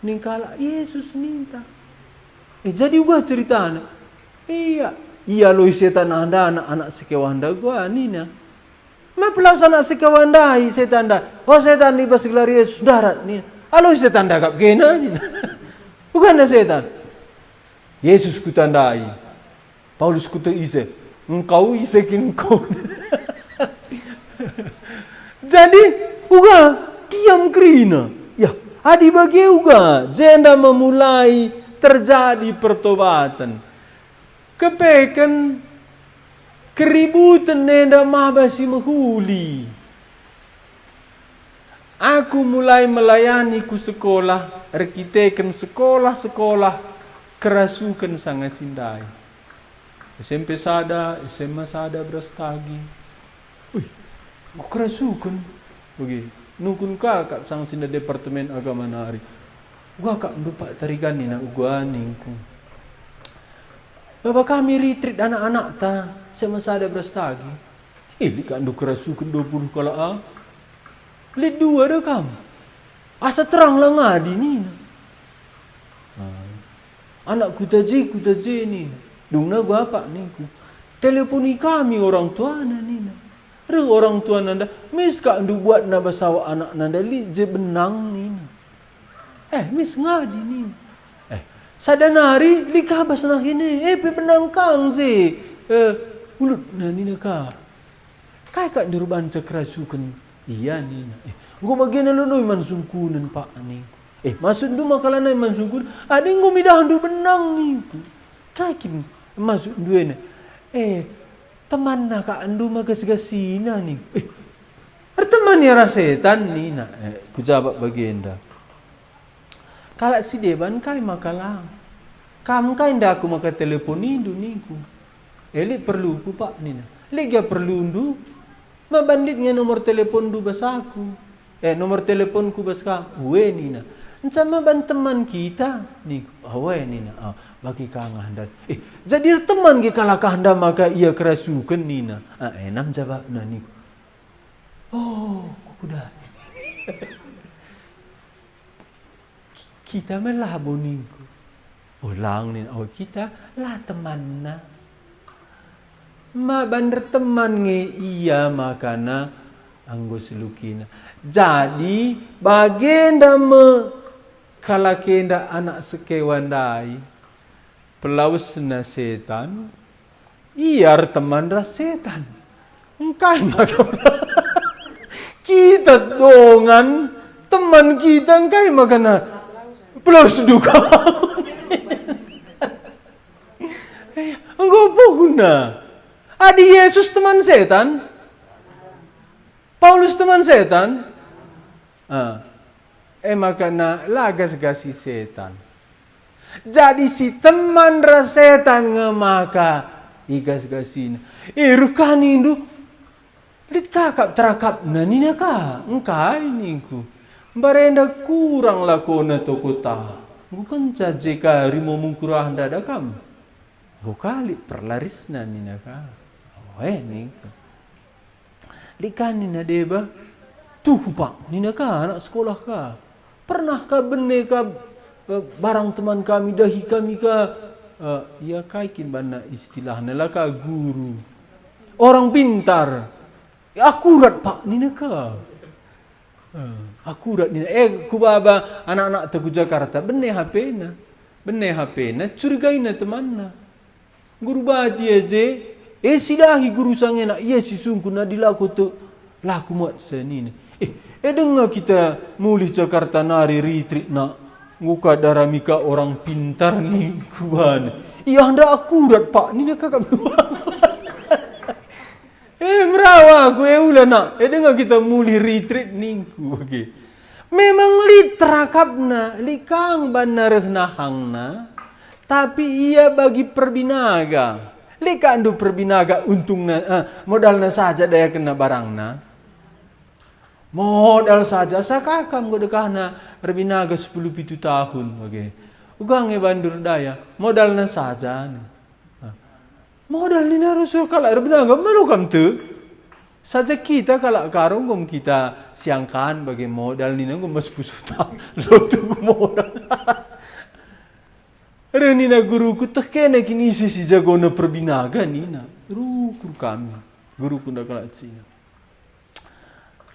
ning kalak, Yesus ninta. Eh, jadi uga ceritana. Ia, ialoi setan enda anak-anak sekewanda uga nina. Ma pelawes anak sekewa ndai setan ndai. "O setan, i bas gelar Yesus, ndarat," nina. Aloi setan ndai kap kena nina. Uga nda setan. "Yesus kutandai. Paulus kuta ise. Engkau ise kin engkau?" Jadi, uga kiam kerina. Ya, adi bage uga, jenda memulai terjadi pertobaten. Kepeken keributen enda maba si mehuli. Aku mulai melayani ku sekolah, erkiteken sekolah-sekolah kerasuken sanga si ndai. S M P sada, S M A sada Brastagi. Ui, enggo kerasuken. Bage, nungkun ka kap sanga si ndai Departemen Agama nari. Uga kap ndu Pak Tarigan nina uga ningku. Baba kami retreat anak-anakta, S M A sada Brastagi. Eh, lit kap ndu kerasuken dua puluh kalak, ah. Lit dua de kam. Asa terang la ngadi nina. Ah. Anak kuta je, kuta je nina. Dungna uga Pak ningku. Teleponi kami orang tuana nina. Reh orang tuana ndai, mis kap ndu buatna bas awak anakna ndai lit je benang nina. Eh, mis ngadi nina. Eh, sada nari lit ka bas nahin e, eh, pe benang kang je. Eh, ulutna nina ka. Kai kap ndu erbanca kerasuken ia nina. Eh, enggo bagena lonoi man sungkunen Pak ningku. Eh, maksudndu maka lanai man sungkunen? Adi enggo midahndu benang ningku. Kai kin maksudndu ena? Eh, temanna kap ndu ma gas-gasina ningku. Eh, erteman ia ras setan nina. Eh, kujabap bagenda. Kalak si deban kai maka lang? Kam kai ndaku maka teleponindu ningku. Eh, lit perluku Pak nina. Lit gia perlundu? Ma ban lit nge nomor teleponndu bas aku. Eh, nomor teleponku bas kam. Ue nina. Enca ma ban teman kita ningku. Awe nina. Ah, bagi kangah ndan. Eh, jadi erteman ge kalak kah nda maka ia kerasuken nina. Ah, enam jabapna ningku. Oh, kuda. Kita me labo ningku. Oh, lang nin, oh, kita la temanna. Ma ban erteman nge ia makana enggo selukina. Jadi, bagenda me kalak enda anak sekewa ndai. Pelawesna setan, ia erteman ras setan. Engkai maka kita dongan, teman kita engkai maka na pelawes duka? Enggo puhna. Adi Yesus teman setan, Paulus teman setan, ah, e maka na la gas-gasi setan. Jadi si teman ras setan nge maka igas-gasina. Eh, reh ka nindu, lit ka kap terakapna nina ka, engkai ningku. Mbarenda kurang lakona tokota. Enggo kenca je ka rimo mungkurah ndada kam. Enggo ka lit perlarisna nina ka. Oe ningku. Lit ka nina deba, tuhu Pak, nina ka anak sekolah ka. Pernah ka bene ka, eh, barang teman kami, dahi kami ka, eh, ia kai kin banna istilahna la ka guru. Orang pintar. Ya, akurat Pak, nina ka. Eh, akurat nina. Eh, kubaba anak-anak ta ku Jakarta, bene H P-na. Bene H P-na, curigaina temanna. Guru bati e je, e sidahi guru sangena, ia si sungkun adi lako tu, la kumat senina. Eh, e denga kita mulih Jakarta nari retreat nak, enggo ka darami ka orang pintar ningku bana. Ia enda akurat Pak, nina kakak. Eh, merawa aku, eh, ula nak. Eh, denga kita mulih retreat ningku. Oke. Memang lit terakapna, lit kang banna reh nahangna, tapi ia bagi perbinaga. Lit ka ndu perbinaga untungna, eh, modalna saja dayakenna barangna. Modal saja, asa ka kam enggo dekahna erbinaga sepuluh pitu tahun bage. Uga nge bandu erdaya, modalna saja. Modal nina rusur kalak erbinaga, melo kam tek. Saja kita kalak Karo enggo me kita siangkan bage modal nina enggo mas pusuh tahun. Lo tuku modal. Reh nina guruku, teh kena kin ise si jagona perbinaga nina. Rukur kami, guruku nda kalak Cina.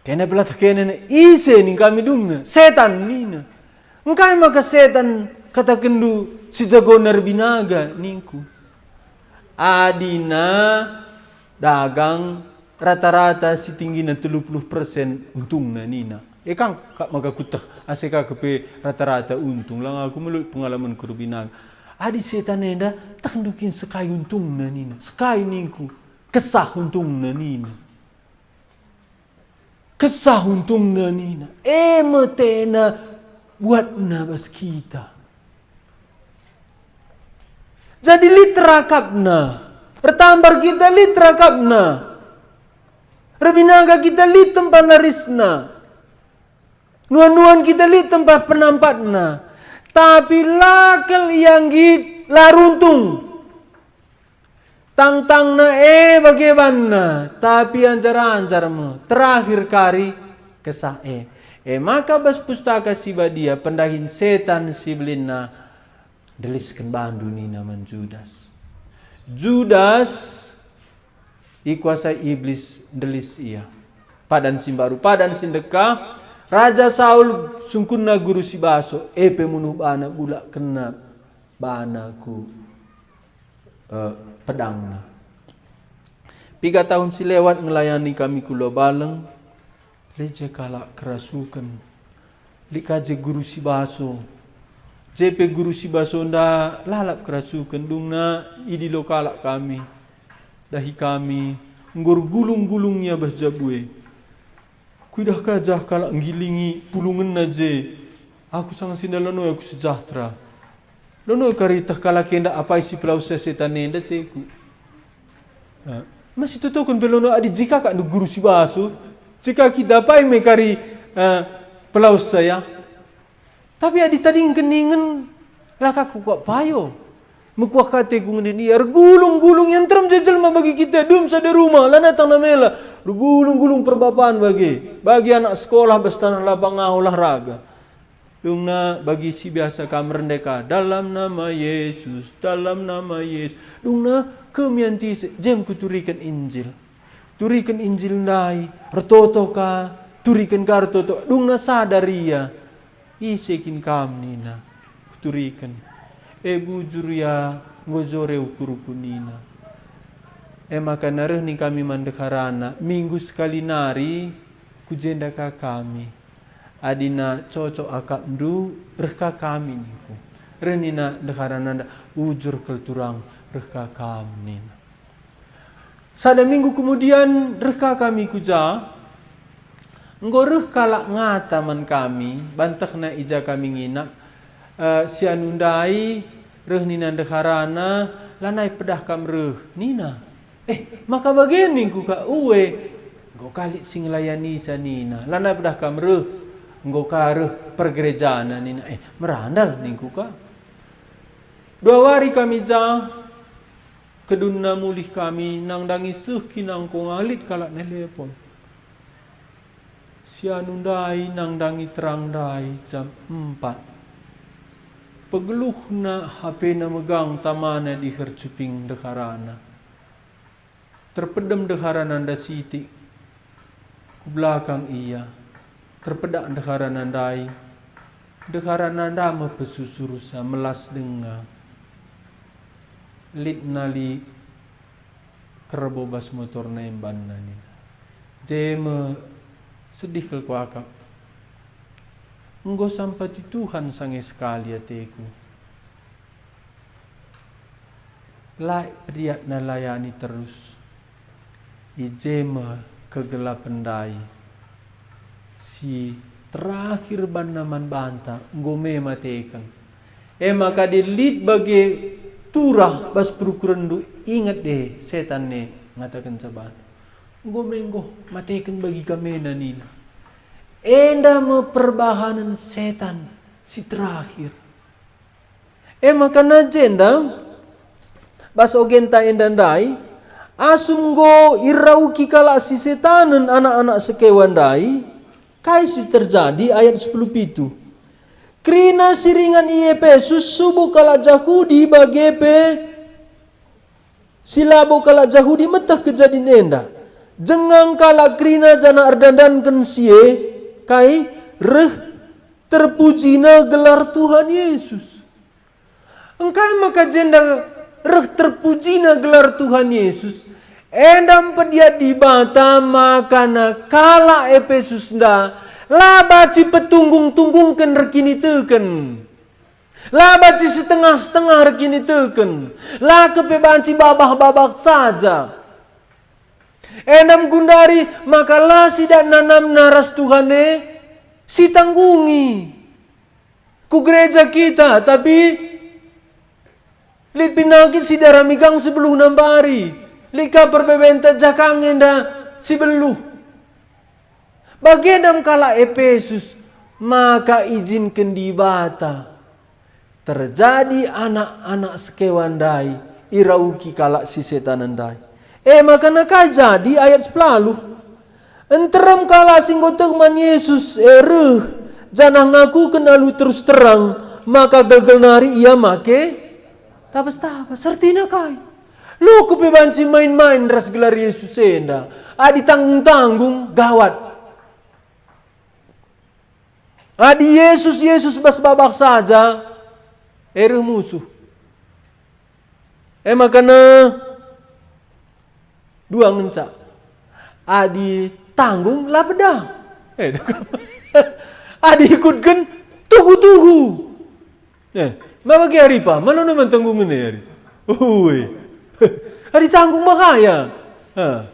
Kena belah teh kena nina, ise ning kami dungna? Setan nina. Engkai maka setan katakenndu si jagona erbinaga ningku. Adina dagang rata-rata si tinggina telu puluh persen untungna nina. E kang kap maka kuteh, ase ka kepe rata-rata untung, lang aku meluit pengalaman ku erbinaga. Adi setan enda, tehndu kin sekai untungna nina, sekai ningku, kesah untungna nina. Kesah untungna nina, e me tena buatna bas kita. Jadi lit rakapna, ertambar kita lit rakapna, erbinaga kita lit tempa narisna, nuan-nuan kita lit tempa penampatna, tapi la kal ia nggit la runtung. Tangtangna e bage banna, tapi anjar-anjar me, terakhir kari kesah e. E maka bas Pustaka Si Badia pendahin setan si belinna ndelisken bandu nina man Judas. Judas ikuasai Iblis, ndelis ia. Padan si mbaru, padan si ndekah, Raja Saul sungkunna guru si baso, e pe munuh bana, bulakkenna bana ku eh, pedangna. Piga tahun si lewat ngelayani kami ku Lobaleng, lit je kalak kerasuken. Lit ka je guru si baso. Je pe guru si baso nda lalap kerasuken, dungna idilo kalak kami. Dahi kami, enggo ergulung-gulung ia bas jabu e. Kuidah ka jah kalak nggilingi pulungenna je. Aku sanga si ndalano aku sejahtera. Lono kari teh kalak enda apai si pelawes setan enda teku. Eh, masih tutuken pe lono adi jika kak ndu guru si baso. Jika kita apai me kari, eh, pelawes saya. Tapi adi tadingken ningen, la ka kuakap payo. Mekuah ka teku ngenden ia, ergulung-gulung ia nterem je jelma bagi kita, dum sada rumah, lanai tangna mela, ergulung-gulung perbapan bagi, bagi anak sekolah bas tanah lapang olahraga. Dungna bagi si biasa kam rende ka, dalam nama Yesus, dalam nama Yesus. Dungna kemian tise, jem kuturiken Injil. Turiken Injil ndai, ertoto ka, turiken ka ertoto, dungna sadar ia. Ise kin kam nina, kuturiken. E bujur ia, enggo jore ukurku nina. E maka nareh ning kami man ndeharana, minggu sekali nari, ku jenda ka kami. Adina cocok akapndu, reh ka kami ningku. Reh nina ndeharananda, ujur kal turang, reh ka kam nina. Sada minggu kemudian reh ka kami ku ja, enggo reh kalak ngata man kami, bantehna i ja kami nginap, eh, si anu ndai reh nina ndeharana, lanai pedah kam reh, nina. Eh, maka bage ningku ka, ue, enggo ka lit si ngelayanisa nina, lanai pedah kam reh, enggo ka reh pergerejana nina, eh, merandal ningku ka. Dua wari kami ja, kedunna mulih kami nandangi seh kinangkonga lit kalak nelepon. Si anu ndai nandangi terang ndai jam empat. Pegeluhna H P-na megang tamana diher cuping ndeharana. Terpedem ndeharana nda sitik. Ku belakang ia, terpedak ndeharana ndai. Ndeharana nda me pesusursa melas denga. Lit nali kerbo bas motorna embanna nina. Je me sedih kal kuakap. Enggo sampati Tuhan sange sekali ateku. La pediatna layani terus. I je me kegelapen ndai. Si terakhir banna man banta, enggo me mateken. E maka adi lit bage Turah bas perukurenndu, inget deh setan e ngatakenca bandu, "Enggo me enggo, mateken bagi kam enda," nina. Enda me perbahanen setan si terakhir. E maka na jenda, bas ogenta enda ndai, asum enggo irauki kalak si setanen anak-anak sekewa ndai, kai si terjadi? Ayat sepuluh pitu. Kerina si ringan i Epesus subuk kalak Jahudi bage pe si labo kalak Jahudi meteh kejadin enda. Jengang kalak kerina janah erdandanken si e, kai reh terpujina gelar Tuhan Yesus. Engkai maka jenda reh terpujina gelar Tuhan Yesus? Enda mpediat Dibata makana kalak Epesus enda la banci petunggung-tunggungken erkiniteken. La banci setengah-setengah erkiniteken. La kepe banci babah-babah saja. Enda menggundari maka la sidat nanamna ras Tuhan e sitanggungi. Ku gereja kita, tapi lit pinakit si darami kang si beluh nambari. Lit ka perbebenta jakang enda si beluh. Bagenda me kalak Epesus, maka ijinken Dibata terjadi anak-anak sekewa ndai irauki kalak si setan ndai. E maka na kai jadi? Ayat sepuluh. Nterem kalak si enggo tek man Yesus e reh, janah ngakuken alu terus terang maka gelgel nari ia make tabas-tabas. Ertina kai? Loko pe banci main-main ras gelar Yesus enda. Adi tanggung-tanggung, gawat. Adi Yesus, Yesus bas babah saja, e reh musuh. E maka ne dua ngenca. Adi tanggung, la pedah. Eh, adi ikutken, tuhu-tuhu. Eh, ma bage ari pa, mana neman tanggungen e ari? Ui. Adi tanggung bahaya. Ha.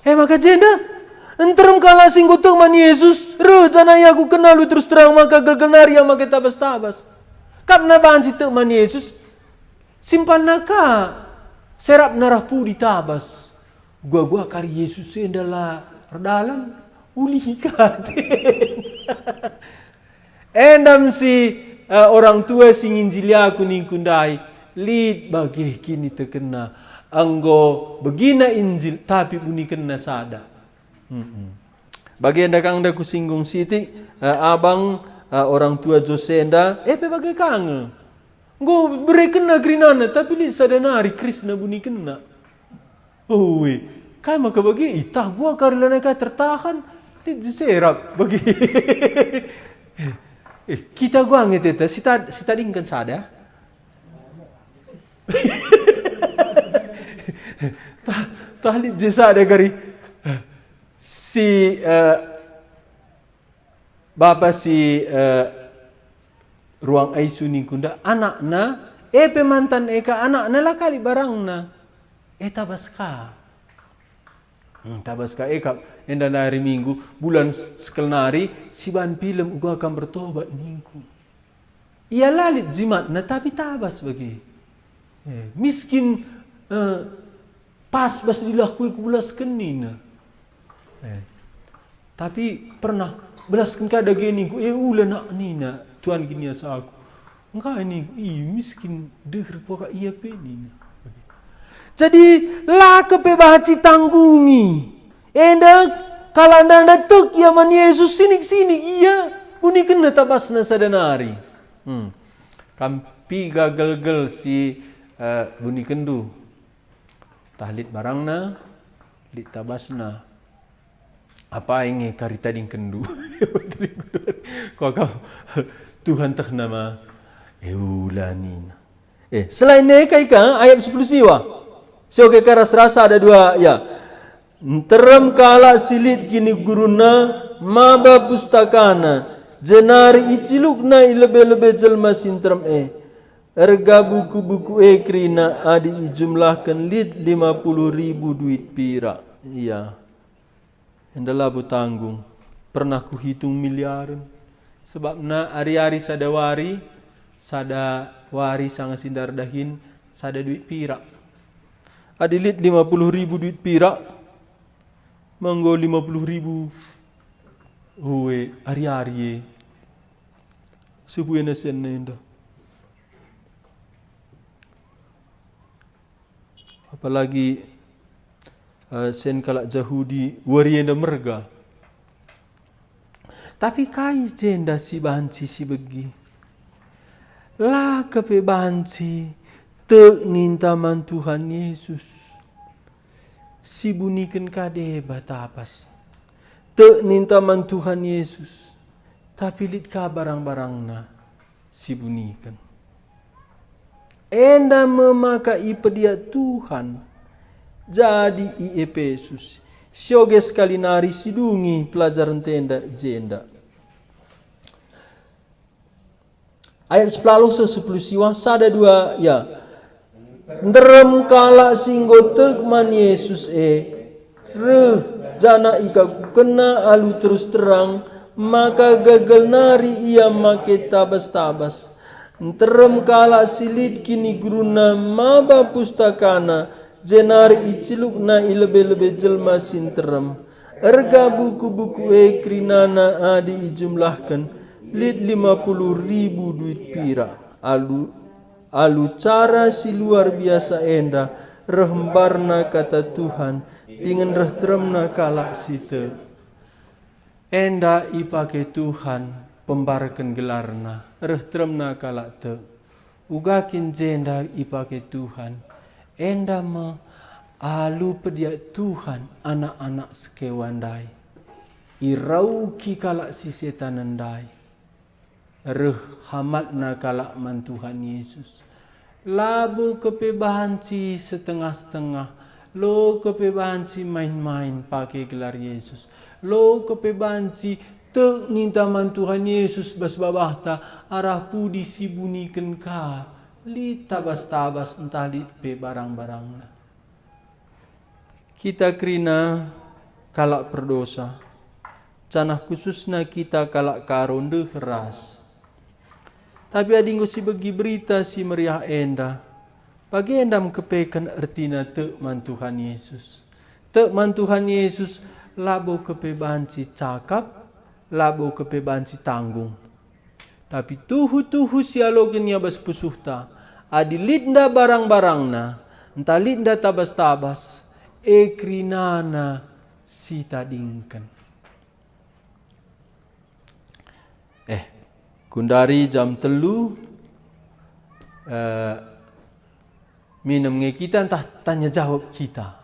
E maka jenda, nterem kalak si enggo tek man Yesus, reh janah ia ku kenalu terus terang maka gelgel nari ia make tabas-tabas. Kap na banci tek man Yesus, simpanna ka serapna rah pudi tabas. Gua-gua kari Yesus enda la erdalan, ulihi ka. Enda me si, eh, orang tua si nginjili aku ningku ndai, lit bage kinitekenna. Enggo begina Injil, tapi bunikenna sada. Mm-mm. Bagenda kang enda kusinggung sitik, eh, abang, eh, orang tua Jose enda, e pe bage ka nge. Enggo berekenna kerinana, tapi lit sada nari kerisna bunikenna. Ui, kai maka bage? Itah gua kari lanai kai tertahan, lit je serap bage. Eh, kita gua nge teta, sita-, sitadingken sada. Tah, tah lit je sada kari. Si, eh, Bapa si, eh, ruang I C U ningkunda, anakna, e pe mantan e ka anakna la kali barangna. E tabas ka. Hmm, tabas ka e kap, enda nari Minggu, bulan s-, sekel nari, siban pilem uga kam bertobat ningku. Ia la lit jimatna, tapi tabas bage. Eh, miskin, eh, pas bas dilahku e kubelasken nina. Eh, tapi pernah, "Belasken ka dage," ningku, "Eh, ula nak," nina, "Tuan kin ia sa aku." Engkai ningku, "Ih, miskin deher kuakap ia pe," nina. Jadi, la kepe banci tanggungi. Enda kalak ndai tek ia man Yesus, sinik-sinik ia, bunikenna tabasna sada nari. Hmm. Kam piga gelgel si, eh, bunikenndu? Tah lit barangna, lit tabasna. Apai nge kari tadingkenndu? Kuakap Tuhan tehna ma, e ula nina. Eh, selain e kai ka ayat sepuluh siwa? Sioge ka ras-ras ada dua, ya. Nterem kalak si lit kinigurunna maba pustakana, jenari icilukna i lebe-lebe jelma si nterem e. Erga buku-buku e kerina adi ijumlahken lit lima puluh ribu duit pirak. Iya. Enda labo tanggung. Pernah kuhitung miliaren. Sebabna ari-ari sada wari, Sada wari sanga si ndardahin sada duit pirak. Adi lit lima puluh ribu duit pirak, menggo lima puluh ribu ue ari-ari e. Sebuena sen enda. Apalagi, eh, sen kalak Jahudi, wari enda merga. Tapi kai jenda si banci sibegi? La kepe banci tek ninta man Tuhan Yesus. Sibuniken ka deba tabas. Tek ninta man Tuhan Yesus, tapi lit ka barang-barangna sibuniken. Enda me maka ipediat Tuhan jadi i Epesus. Sioge sekali nari sidungi pelajarenta enda i jenda. Ayat sepuluh seh sepuluh siwa, sada dua, ya. Nderem kalak si enggo tek man Yesus e, reh, janah ikakukenna alu terus terang, maka gegel nari ia make tabas-tabas. Nterem kalak si lit kinigurunna maba pustakana, jenari icelupna i lebe-lebe jelma si nterem. Erga buku-buku e kerinana adi ijumlahken, lit lima puluh ribu duit pirak. Alu, alu cara si luar biasa enda reh mbarna kata Tuhan dingen reh teremna kalak si tek. Enda ipake Tuhan pembarken gelarna, reh teremna kalak tek. Uga kin jenda ipake Tuhan, enda me alu pediat Tuhan anak-anak sekewa ndai. Irauki kalak si setan ndai. Reh hamatna kalak man Tuhan Yesus. Labo kepe banci setengah-setengah, lo kepe banci main-main pake gelar Yesus. Lo kepe banci tek ninta man Tuhan Yesus bas babahta arah pudi sibuniken ka, lit tabas-tabas ntah lit pe barang-barangna. Kita kerina kalak perdosa, janah khususna kita kalak Karo ndeh ras. Tapi adi enggo sibegi Berita Si Meriah enda, bage enda me kepeken ertina tek man Tuhan Yesus. Tek man Tuhan Yesus labo kepe banci cakap, labo kepe banci tanggung. Tapi tuhu-tuhu sialoken ia bas pusuhta, adi litnda barang-barangna, ntah litnda tabas-tabas, e kerinana sitadingken. Eh, gundari jam telu, eh, minem nge kita ntah tanya jawab kita.